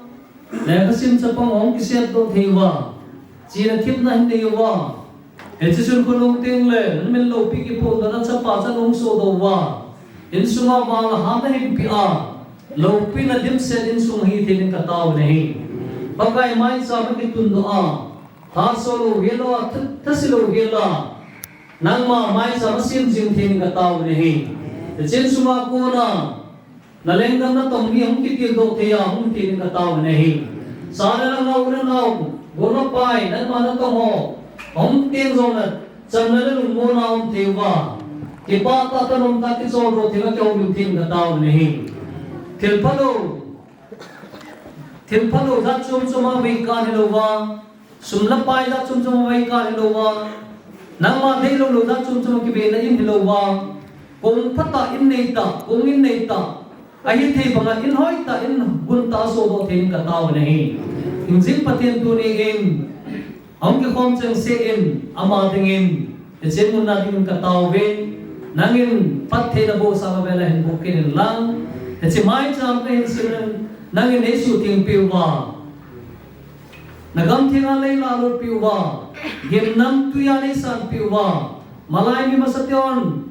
lekhasim chapang ahung kisep doh thei uva, chena thepna hin nei uva, hiche chun khonung teng le, namin loupi kiphongdohna chapa chan ahung sodoh uva, insunga val le hat ahin peh a, loupina dimset insung ahi theina ding kataovin ahi. Pakai maicham akitundoh a, thaso louhel a, tha-, thase louhel a, nangma maicham asem jing theina ding kataovin ahi. Hiche insunga kona, nalenggam natong mi hung kitildoh thei a, hung theina ding kataovin ahi. Sa le lhagao, u le nao, gol le pai, nangma natong ho, hung teng jongle, chamna le lungmonna um thei uva, kipah tah, thanom tah, kicholdo thei a kihoulim theina ding kataovin ahi. Thilphalou, thilphalou jat chom chom a veikal hilouva, sum le pai jat chom chom a veikal hilouva, nangma deilou lou jat chom chom a kiveina in hilouva, kong phatah in neitah, kong in neitah, ahithei banga in hoitah, in guntah a sodoh theina ding kataovin ahi. Hingjing Pathen tuni in, ahung kikhom chengse in, ama dingin, hiche mun a dingin kataovin, nangin phattheina bohsang avel a hin boh kit in lang, hiche maicham kahin sem in, nangin neisuhtheng peh uva, nagamtheng a neilalut peh uva, gimnamtwi a neisan peh uva, malai mi masatehon,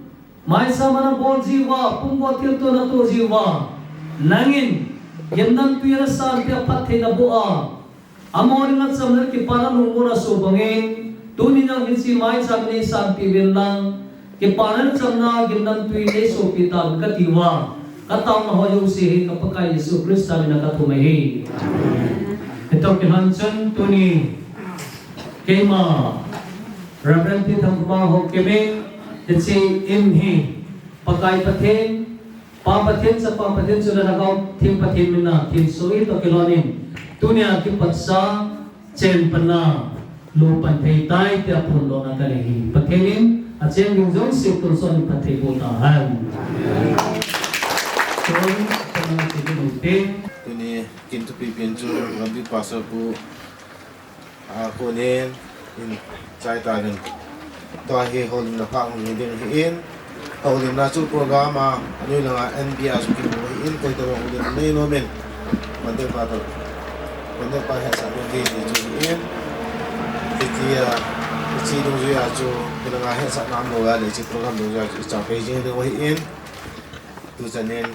maicham a nabol jiuva, pumgo thilto natoh jiuva, nangin, gimnamtwi a nasan peh a phattheina boh a, amaho dinga chamna le kipana lungmonna asoh bangin, tuni jong hiche maicham in neisanpeh uvin lang, kipana le chamna gimnamtwi neisohpeh tauvin kati uva, kataona ho jouse hi ka Pakai Jesu Christa mina kathum ahi. Hitoh kilhon chun tuni, keima, Reverend P. Thangkhomang Haokip in, hiche in hi, Pakai Pathen, Pa Pathen, Chapa Pathen, chule Lhagao Theng Pathen mina themsoh ahi toh kilhonin, tunia kipat sa, chen pan a, lou pan thei tai tia phondohna kanei ahi. Pathen in acheng ding jouse tonsot in phatthei boh tahen. Tun, tun a che ding ute. Tuni kin thupi pen chu Rabbi Pastor Pu a konin in chai tauvin. Tua hi houlimna pha hung hi ding ahin, houlimna chu program a, anoi langa N B a chu kimu ahin, koi tobang houlimna nei nom in, contact pa toh, contact pa hetsah ding ahi ti chu ahin. Hitia, Hiche dungjuiya chu, hilanga hetsahna umlou a le, hiche program dungjuiya chu, ichang phei jing ding ahin. Tuchan in,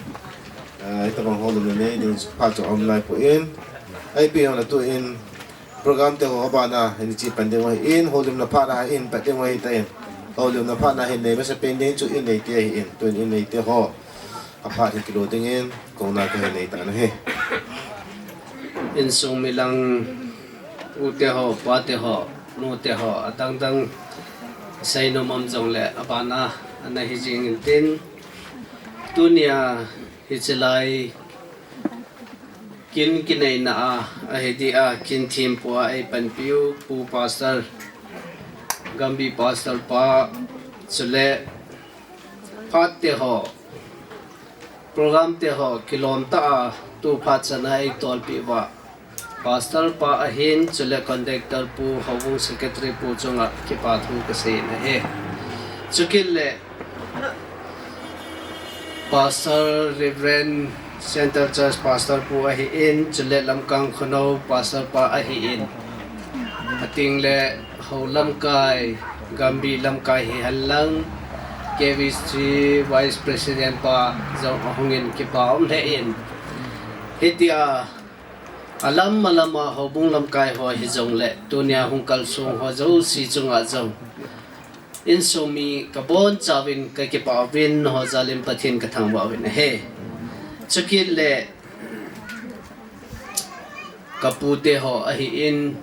ah, itobang houlimna nei ding phat chu aum naipoi. Ahipeh jongle tun, program te ho abana hin iche pan ding ahin, houlimna phat a hin pat ding ahitan. Houlimna phat a hin nei masapen ding chu in neite ahin, tun in neite ho aphat hi kilo dingin, kouna kahin nei tan ahi. Insung milang, u te ho, pa te ho, nu te ho, adang dang seinom um jongle, abana, ana hi jing intin, tunia, hiche lai, kin kineina a, ahi dia, kin thempu a eipanpiu, Pu Pastor, Gambih Pastor pa, chule, phat te ho, program te ho, kilom tah a, tu phat chan a eitolpeh uva, Pastor pa ahin, chule conductor pu, houbung secretary pu chunga kipa thu kasei in ahi. Chukit le, Pastor, Reverend, Central Church Pastor pu ahin, chule Lamkang Khunou Pastor pa ahin. Ating le hou lamkai, Gambih lamkai hihen lang, K B C Vice President pa jong ahungin kipa um lheh in. Hitia, alam alam a houbung lamkai ho hijongle, tunia hung kalsong ho jouse chunga jong, insung mi kabonchauvin kakipah uvin, nangho jalin Pathen kathangvah uvin ahi. Chukit le, kapu te ho ahin,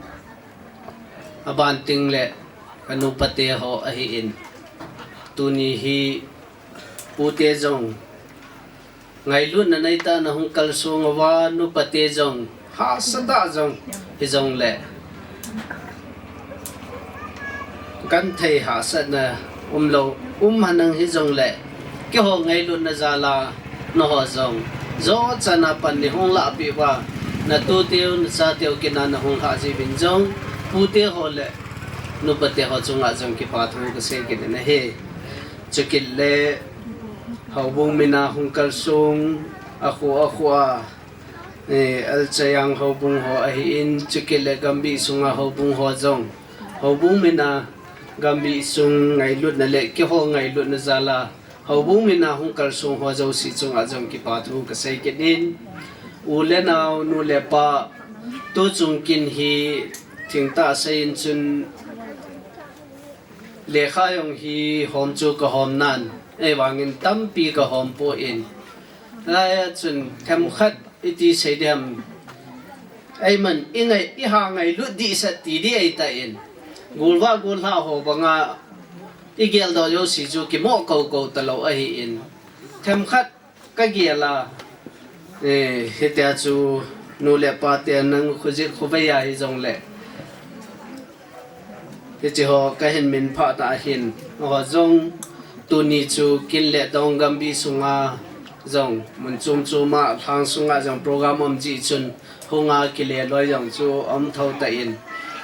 aban ting le, kanupa te ho ahin. Tuni hi, pu te jong, ngailutna neitah a nahung kalsong uva, nupa te jong, hahsatah jong, hijongle, genthei hahsatna umlou, um henlang hijongle, keiho ngailutna jal a, nangho jong, jochan a pan neihung lahpeh uva, natuteu, nachateu kin a nahung lhah jeh uvin jong, pu te ho le, nupa te ho chunga jong kipa thu kasei kit in ahi. Chukit le, houbung min a hung kalsong, akhu akhu a, eh, Alchayang houbung ho ahin, chukit le Gambih sunga houbung ho jong, houbung min a Gambih sung ngailutna le keiho ngailutna jal a, houbung min a hung kalsong ho jouse chunga jong kipa thu kasei kit in, u le nao, nu le pa, tuchung kin hi thengtah seiyin chun, lekha jong hi hom chu kahom nan, ahivangin tampi kahom poi. Laia chun themkhat iti sei ding ham, eiman, ingai, iha ngailut dehset ti ding ahitan, golvah gollhah ho banga igeldoh jouse chu kimo koukou talou ahin, themkhat kagel a, eh, hitia chu nu le pa te nang khojin khovei a hijongle, hiche ho kahin minphah na ahin, ho jong tuni chu kin le dong Gambih sunga jong, mun chom chom a lhang sunga jong program um jeh chun, hunga kile loi jong chu um thou tan.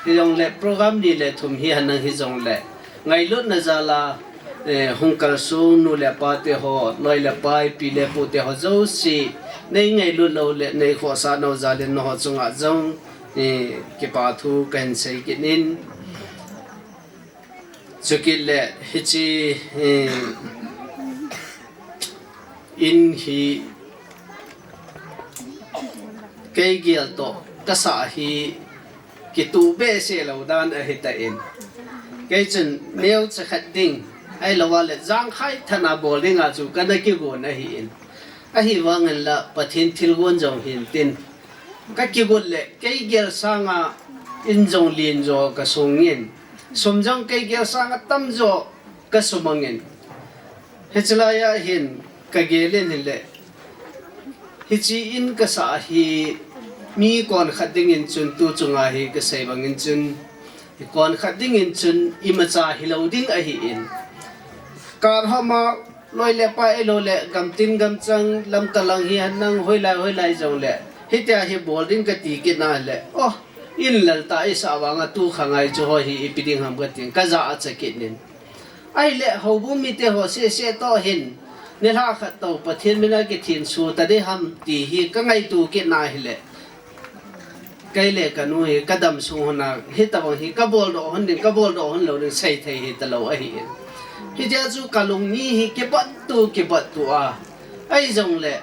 Hijongle program ni le thum hi henlang hijongle, ngailutna jal a, eh, hung kalsong nu le pa te ho, loi le pai, pi le pu te ho jouse, nei ngailut lou le nei khohsah nau jal in nangho chunga jong, eh, kipa thu kahin sei kit in. Chukit le hiche, eh, in hi kei gel toh kasah hi kituh behseh lou dan ahitan. Kei chun neocha khat ding, ahilou le jangkhai than a bol dinga chu kana kigon ahin. Ahivangin la Pathen thilgon jong hintin, kakigot le kei gel sanga in jong len jo kasungin, sum jong kei gel sanga tamjo kasumangin. Hiche laiya hin kagel in hile, hiche in kasah hi mi konkhat dingin chun tu chunga hi kasei bangin chun, konkhat dingin chun imacha hilou ding ahin. Kal hama loi le pai ahilou le gamtin gamchang lamka lang hi henlang hoilai hoilai jongle, hitia hi bol ding kati kit na le, oh, in lal tah isah vanga tu khangai chu ho hi ipi ding ham katin kajah a cha kit in. Ahile houbung mite ho seh seh toh hin, nilhah khat toh Pathen mina kithenso ta ding ham ti hi kangaito kit na hile, Kei le kanu hi kadam sung hon a, hitabang hi kabol doh hon ding, kabol doh hon lou ding, sei thei hitalou ahi in. Hitia chu kalung ni hi kibat tu, kibat tu a. Ahi jongle,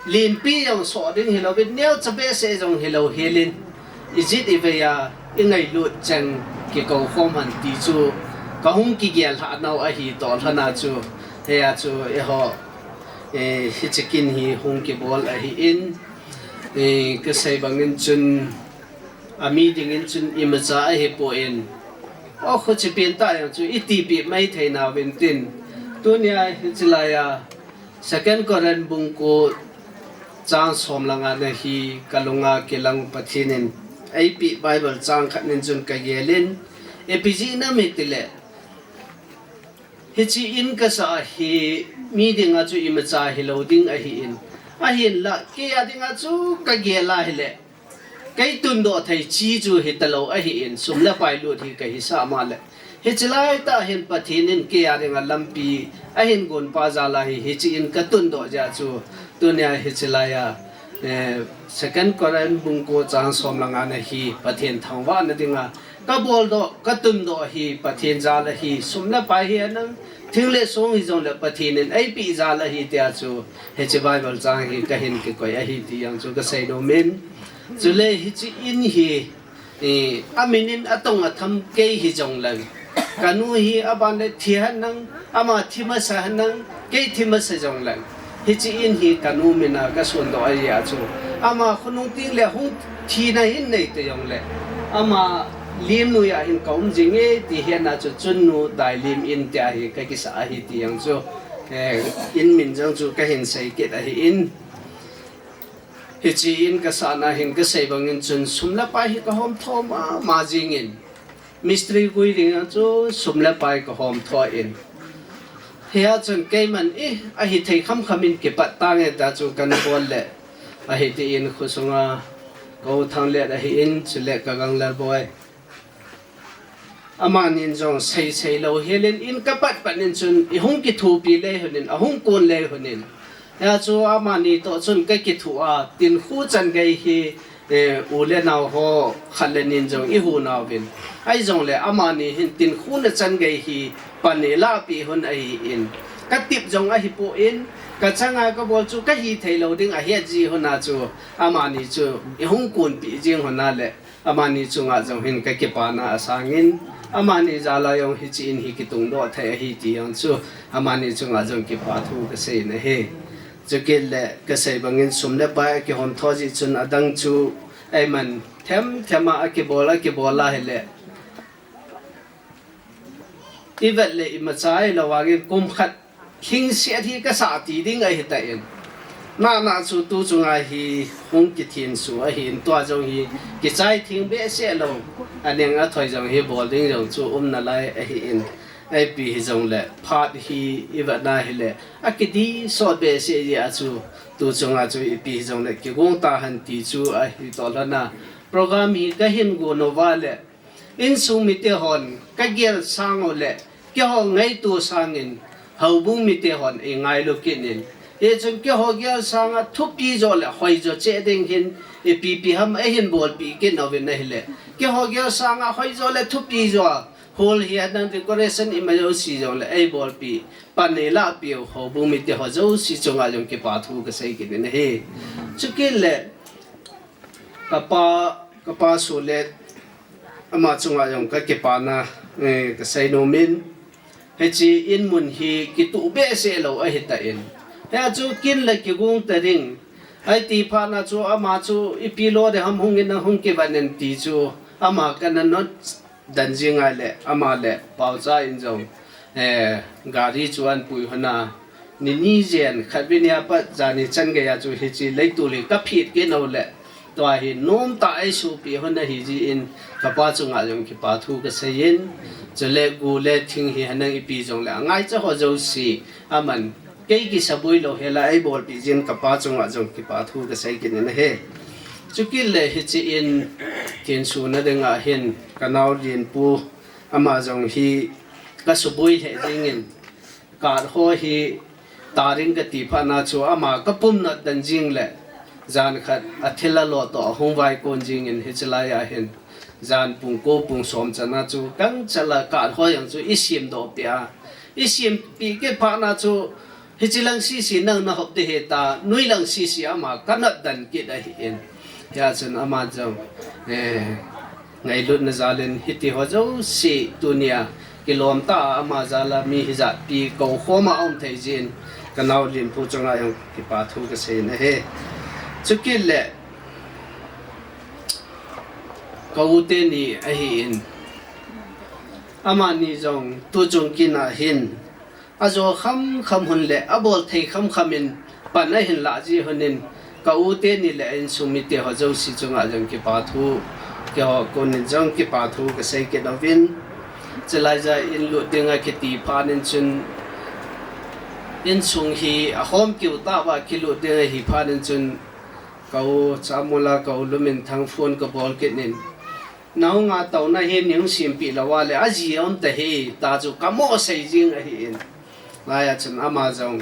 lenpi jong so ding hilou, bit neo cha behseh jong hilou, hilin. Ijat ivei a, ingailut cheng kikou khom han ti chu, kahung kigel lhah nau ahi toh lhon a chu, hia chu, eiho, eh, hiche kin hi hung kibol ahi in, eh, kasei bangin chun, ami dingin chun imacha ahipon, o, khuchipen tah jong chu itipeh mai thei nauvin tin. Tunia hiche laiya Second Corinth bung ko chang som le nga na hi kalunga kilang Pathen in eipeh Bible chang khat nin chun kagelin, ipi jeh ham itile, hiche in kasah hi mi dinga chu imacha hilou ding ahi in. Ahinla, kei a dinga chu kagel a hile, kei tundoh thei chi chu hitalou ahi in, sum le pai lut hi kahisah male. Hiche laitah hin Pathen in kei a dinga lampi ahin gon pa jal a hi, hiche in katundoh jeh a chu, tunia hiche laiya, eh, Second Corinth bung ko chang som le nga na hi Pathen thangvahna dinga kabol doh, katundoh hi Pathen jal ahi, sum le pai hi anang, thing le song hijongle Pathen in eipeh jal ahi tia chu, hiche Bible chang hi kahin kikoi ahi ti jong chu kasei nomin. Chule hiche in hi, eh, amin in atong atham kei hijongleng, kanu hi aban le thi henlang, ama thi masa henlang, kei thi masa jongleng, hiche in hi kanu mina kasundoh ahi a chu, ama khonung teng le hung thina hin nei ta jongle, ama lim noiya hin kaum jinge ti hena chu, Chunnu Dailim in tia hi kakisah ahi ti jong chu, eh, in min jong chu kahin sei kit ahi in. Hiche in kasahna hin kasei bangin chun sum le pai hi kahom tho mama jingin, mistri gui dinga chu sum le pai kahom tho in, hia chun keiman, eh, ahithei khamkham in kipat tange tia chu kanabol le, ahi tin khosunga ka u Thanglet ahi in, chule ka Ganglal boi, amanin jong seisei lou helin in kapat pat in chun ihung kithopi lei honin, ahung kon lei honin. Hia chu amani toh chun kakithoa, tinkhu changei hi, eh, u le nao ho khat le nin jong ihu nauvin. Ahijongle amani hin tinkhuna changei hi pan ilahpeh hon ahi in. Katip jong ahipon, kachanga kabol chu kahithei lou ding ahet ji hon a chu, amani chu ihung konpeh jing hon a le, amani chunga jong hin kakipana asangin, amani jal a jong hiche in hi kitungdoh thei ahi ti jong chu, amani chunga jong kipa thu kasei in ahi. Chukit le kasei bangin sum le pai akihom tho jeh chun adang chu eiman themthem a akibol, akibol a hile, ivet le imacha ahilou vangin kum khat lhingset hi kasah ti ding ahitan. Nana chu tu chunga hi hung kithenso ahin, tua jong hi kichai theng behseh lou, aneng athoi jong hi bol ding jong chu um nalai ahin. Ipi hijongle phat hi ivet na hile, akidih sot behseh jeh a chu, tu chunga chu ipi hijongle kigong tahen ti chu ahi toh lhon a, program hi kahin gon uva le, insung mite hon kagel sang u le, keiho ngaito sangin, houbung mite hon eingailu kit in. Hichun keiho gel sanga thupi jo le hoijo cheh ding hin, ipi ipi ham eihin bolpeh kit uvin ahile, keiho gel sanga hoijo le thupi jo a, hall hi henlang, decoration ima jouse jongle eibolpeh, pan ilahpeh u houbung mite ho jouse chunga jong kipa thu kasei kit in ahi. Chukit le, kapa, kapa Solet, ama chunga jong kakipana, eh, kasei nomin. Hiche in mun hi kituh behseh lou ahitan. Hia chu kin le kigong ta ding. Ahiti phat na chu ama chu ipi lo ding ham, hung in nahung kivat in ti chu, ama kana not dan jing a le, ama le Paocha in jong, eh, gari chu ahin pui hon a, nini jen khatvei nia pat jani changei a chu hiche leitol hi kaphet kit u le, tua hi nomtah a eisopeh hon ahi jeh in, kapa chunga jong kipa thu kasei in, chule gu le thing hi henlang ipi jongle angaicha ho jouse, aman kei kisaboi lou hela eibolpeh jeh in kapa chunga jong kipa thu kasei kit in ahi. Chukit le hiche in thensona dinga hin kanao Lenpu, ama jong hi kasuboi lheh jingin, card ho hi ta ding kati phat na chu ama kapum not dan jing le, Jan khat a thil a lo toh a hung vaikon jingin hiche lai a hin jan pung ko pung som chana chu kangchal a kah ho jong chu i siam doh peh a, i siam peh kit phat na chu hiche lang sisi nang na hop te he ta, nui lang sisi ama ka nat dan kit ahi in. Hia chun ama jong, eh, ngailutna jal in hiti ho jouse tunia kilom ta a ama jal a mi hijat pi kou khom a um thei jin ka nau Lianpu chunga jong kipa thu ka sei na he. Chukit le ka u teni ahi in. Amani jong tu chung kin a hin a jo kham kham hun le a bol thei kham kham in pan a hin lah ji hun in ka u teni le a insung mite ho jouse chunga jong kipa thu, keiho kon in jong kipa thu ka sei kit uvin. Chulai ja in lut ding a kiti phat in chun insung hi a hom kiu ta va kilut ding ahi phat in chun ka u Chamula ka u Luminthang phone ka bol kit in. Nahung a touna hi nahung simpi lou a le, a ji a um ta hi, ta chu ka mo sei jing ahi in. Lai a chun ama jong,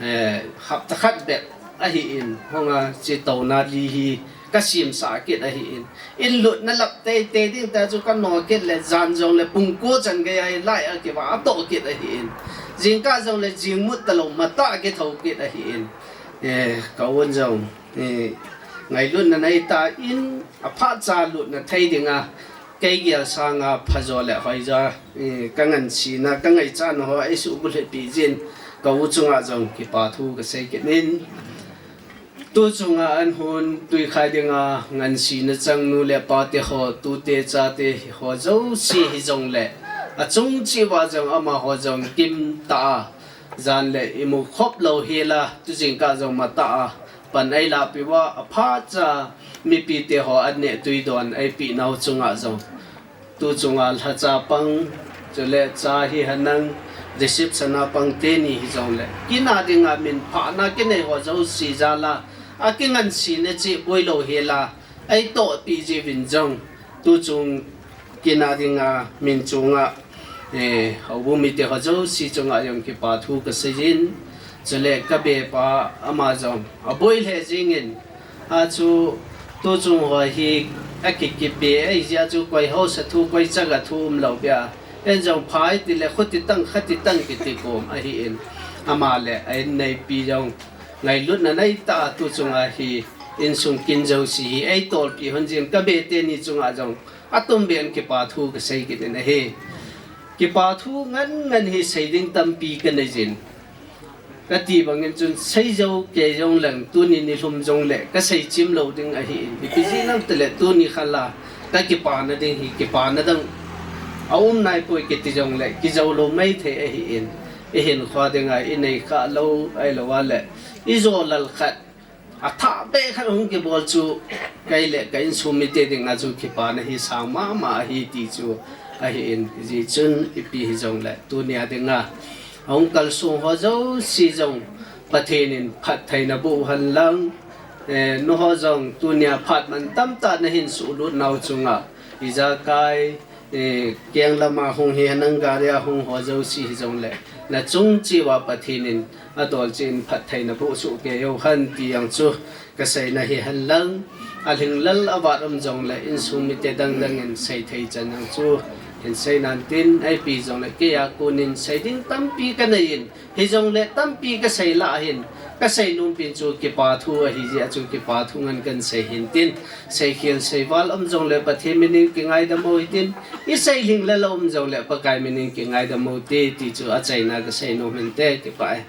eh, hapta khat bep ahi in. Hung a chi touna li hi ka simsa kit ahi in. In lutna lap tei tei ding ta chu ka no kit le jan jong le pung ko chan gei a lai a kiva a toh kit ahi in. Jingkah jong le jingmut ta lou mata a kitho kit ahi in. Eh, ka un jong, eh, ngailutna nei ta in a phat cha lutna thei ding a, kei gel sanga phajo le hoijo, eh, ka ngansina, ka ngaichatna ho ei subulhit pi jin, ka u chunga jong kipa thu ka sei kit in. Tu chunga an hun tuikhai ding a ngansina chang nu le pa te ho, tute chate ho jouse hi jong le, a chung cheh uva jong ama ho jong kim ta a, jan le i mu khop lou hi la, tu jingkah jong mata a, pan ei lah pi uva, a phat cha mipi te ho an neh tui don ei pi nau chunga jong. Tu chunga lhacha pang, chule cha hi hanang, reception a pang teni hi jong le. Kin a ding a min phah na kinei ho jouse jal a, a kingansina cheh boi lou hi la, ei toh pi ji uvin jong. Tu chung kin a ding a min chunga, eh, houbung mite ho jouse chunga jong kipa thu ka sei jin. Chule ka be pa ama jong a boi lheh jing in. A chu tu chung ho hi a ki kipe, ei jia chu koi hausa thu, koi chaga thu um lou bia. En jong phai ti le khuti tang, khati tang kiti kom ahi in. Ama le a in neipi jong ngailutna nei ta tu chunga hi insung kin jouse hi ei tolpi hon jin ka be teni chunga jong a tum be in kipa thu ka sei kit in ahi. Kipa thu ngan ngan hi sei ding tampi ka nei jin. Ka ti bang in chun sei jou kei jong leng tuni ni lhum jong le ka sei chim lou ding ahi in. Ipi jeh ham ti le tuni kha la ka kipa na ding hi kipa na dang a um nai poi kiti jong le kijou lou mai thei ahi in. I hin khua ding a i nei kha lou ai lou a le i jo lal khat a thah be khat hung kibol chu kei le ka insung mite ding a chu kipa na hi sang mama ahi ti chu ahi in. Ji chun ipi hi jong le tuni a ding a hung kal sung ho jouse jong Pathen in phattheina boh hen lang, eh, nu ho jong tuni a phat man tam ta na hin suh lut nau chunga ijakai, eh, keng lama hung hi hanang gari a hung ho jouse hi jong le na chung cheh uva Pathen in a dol cheh in phattheina boh suh kei u hen ti jong chu ka sei na hi hen lang. A lhinglel a vat um jong le insung mite dang dang in sei thei chan jong chu hin sei nan tin, ipi jong le kei a kon in sei ding tampi ka nei in, hi jong le tampi ka sei lah hin, ka sei nom pen chu kipa thu ahi jeh a chu kipa thu ngan kan sei hin tin, sei khel sei val um jong le Pathen min in kingaidam u hi tin, i sei lhinglel a um jong le Pakai min in kingaidam u te ti chu a chaina ka sei nom hin te kipa e.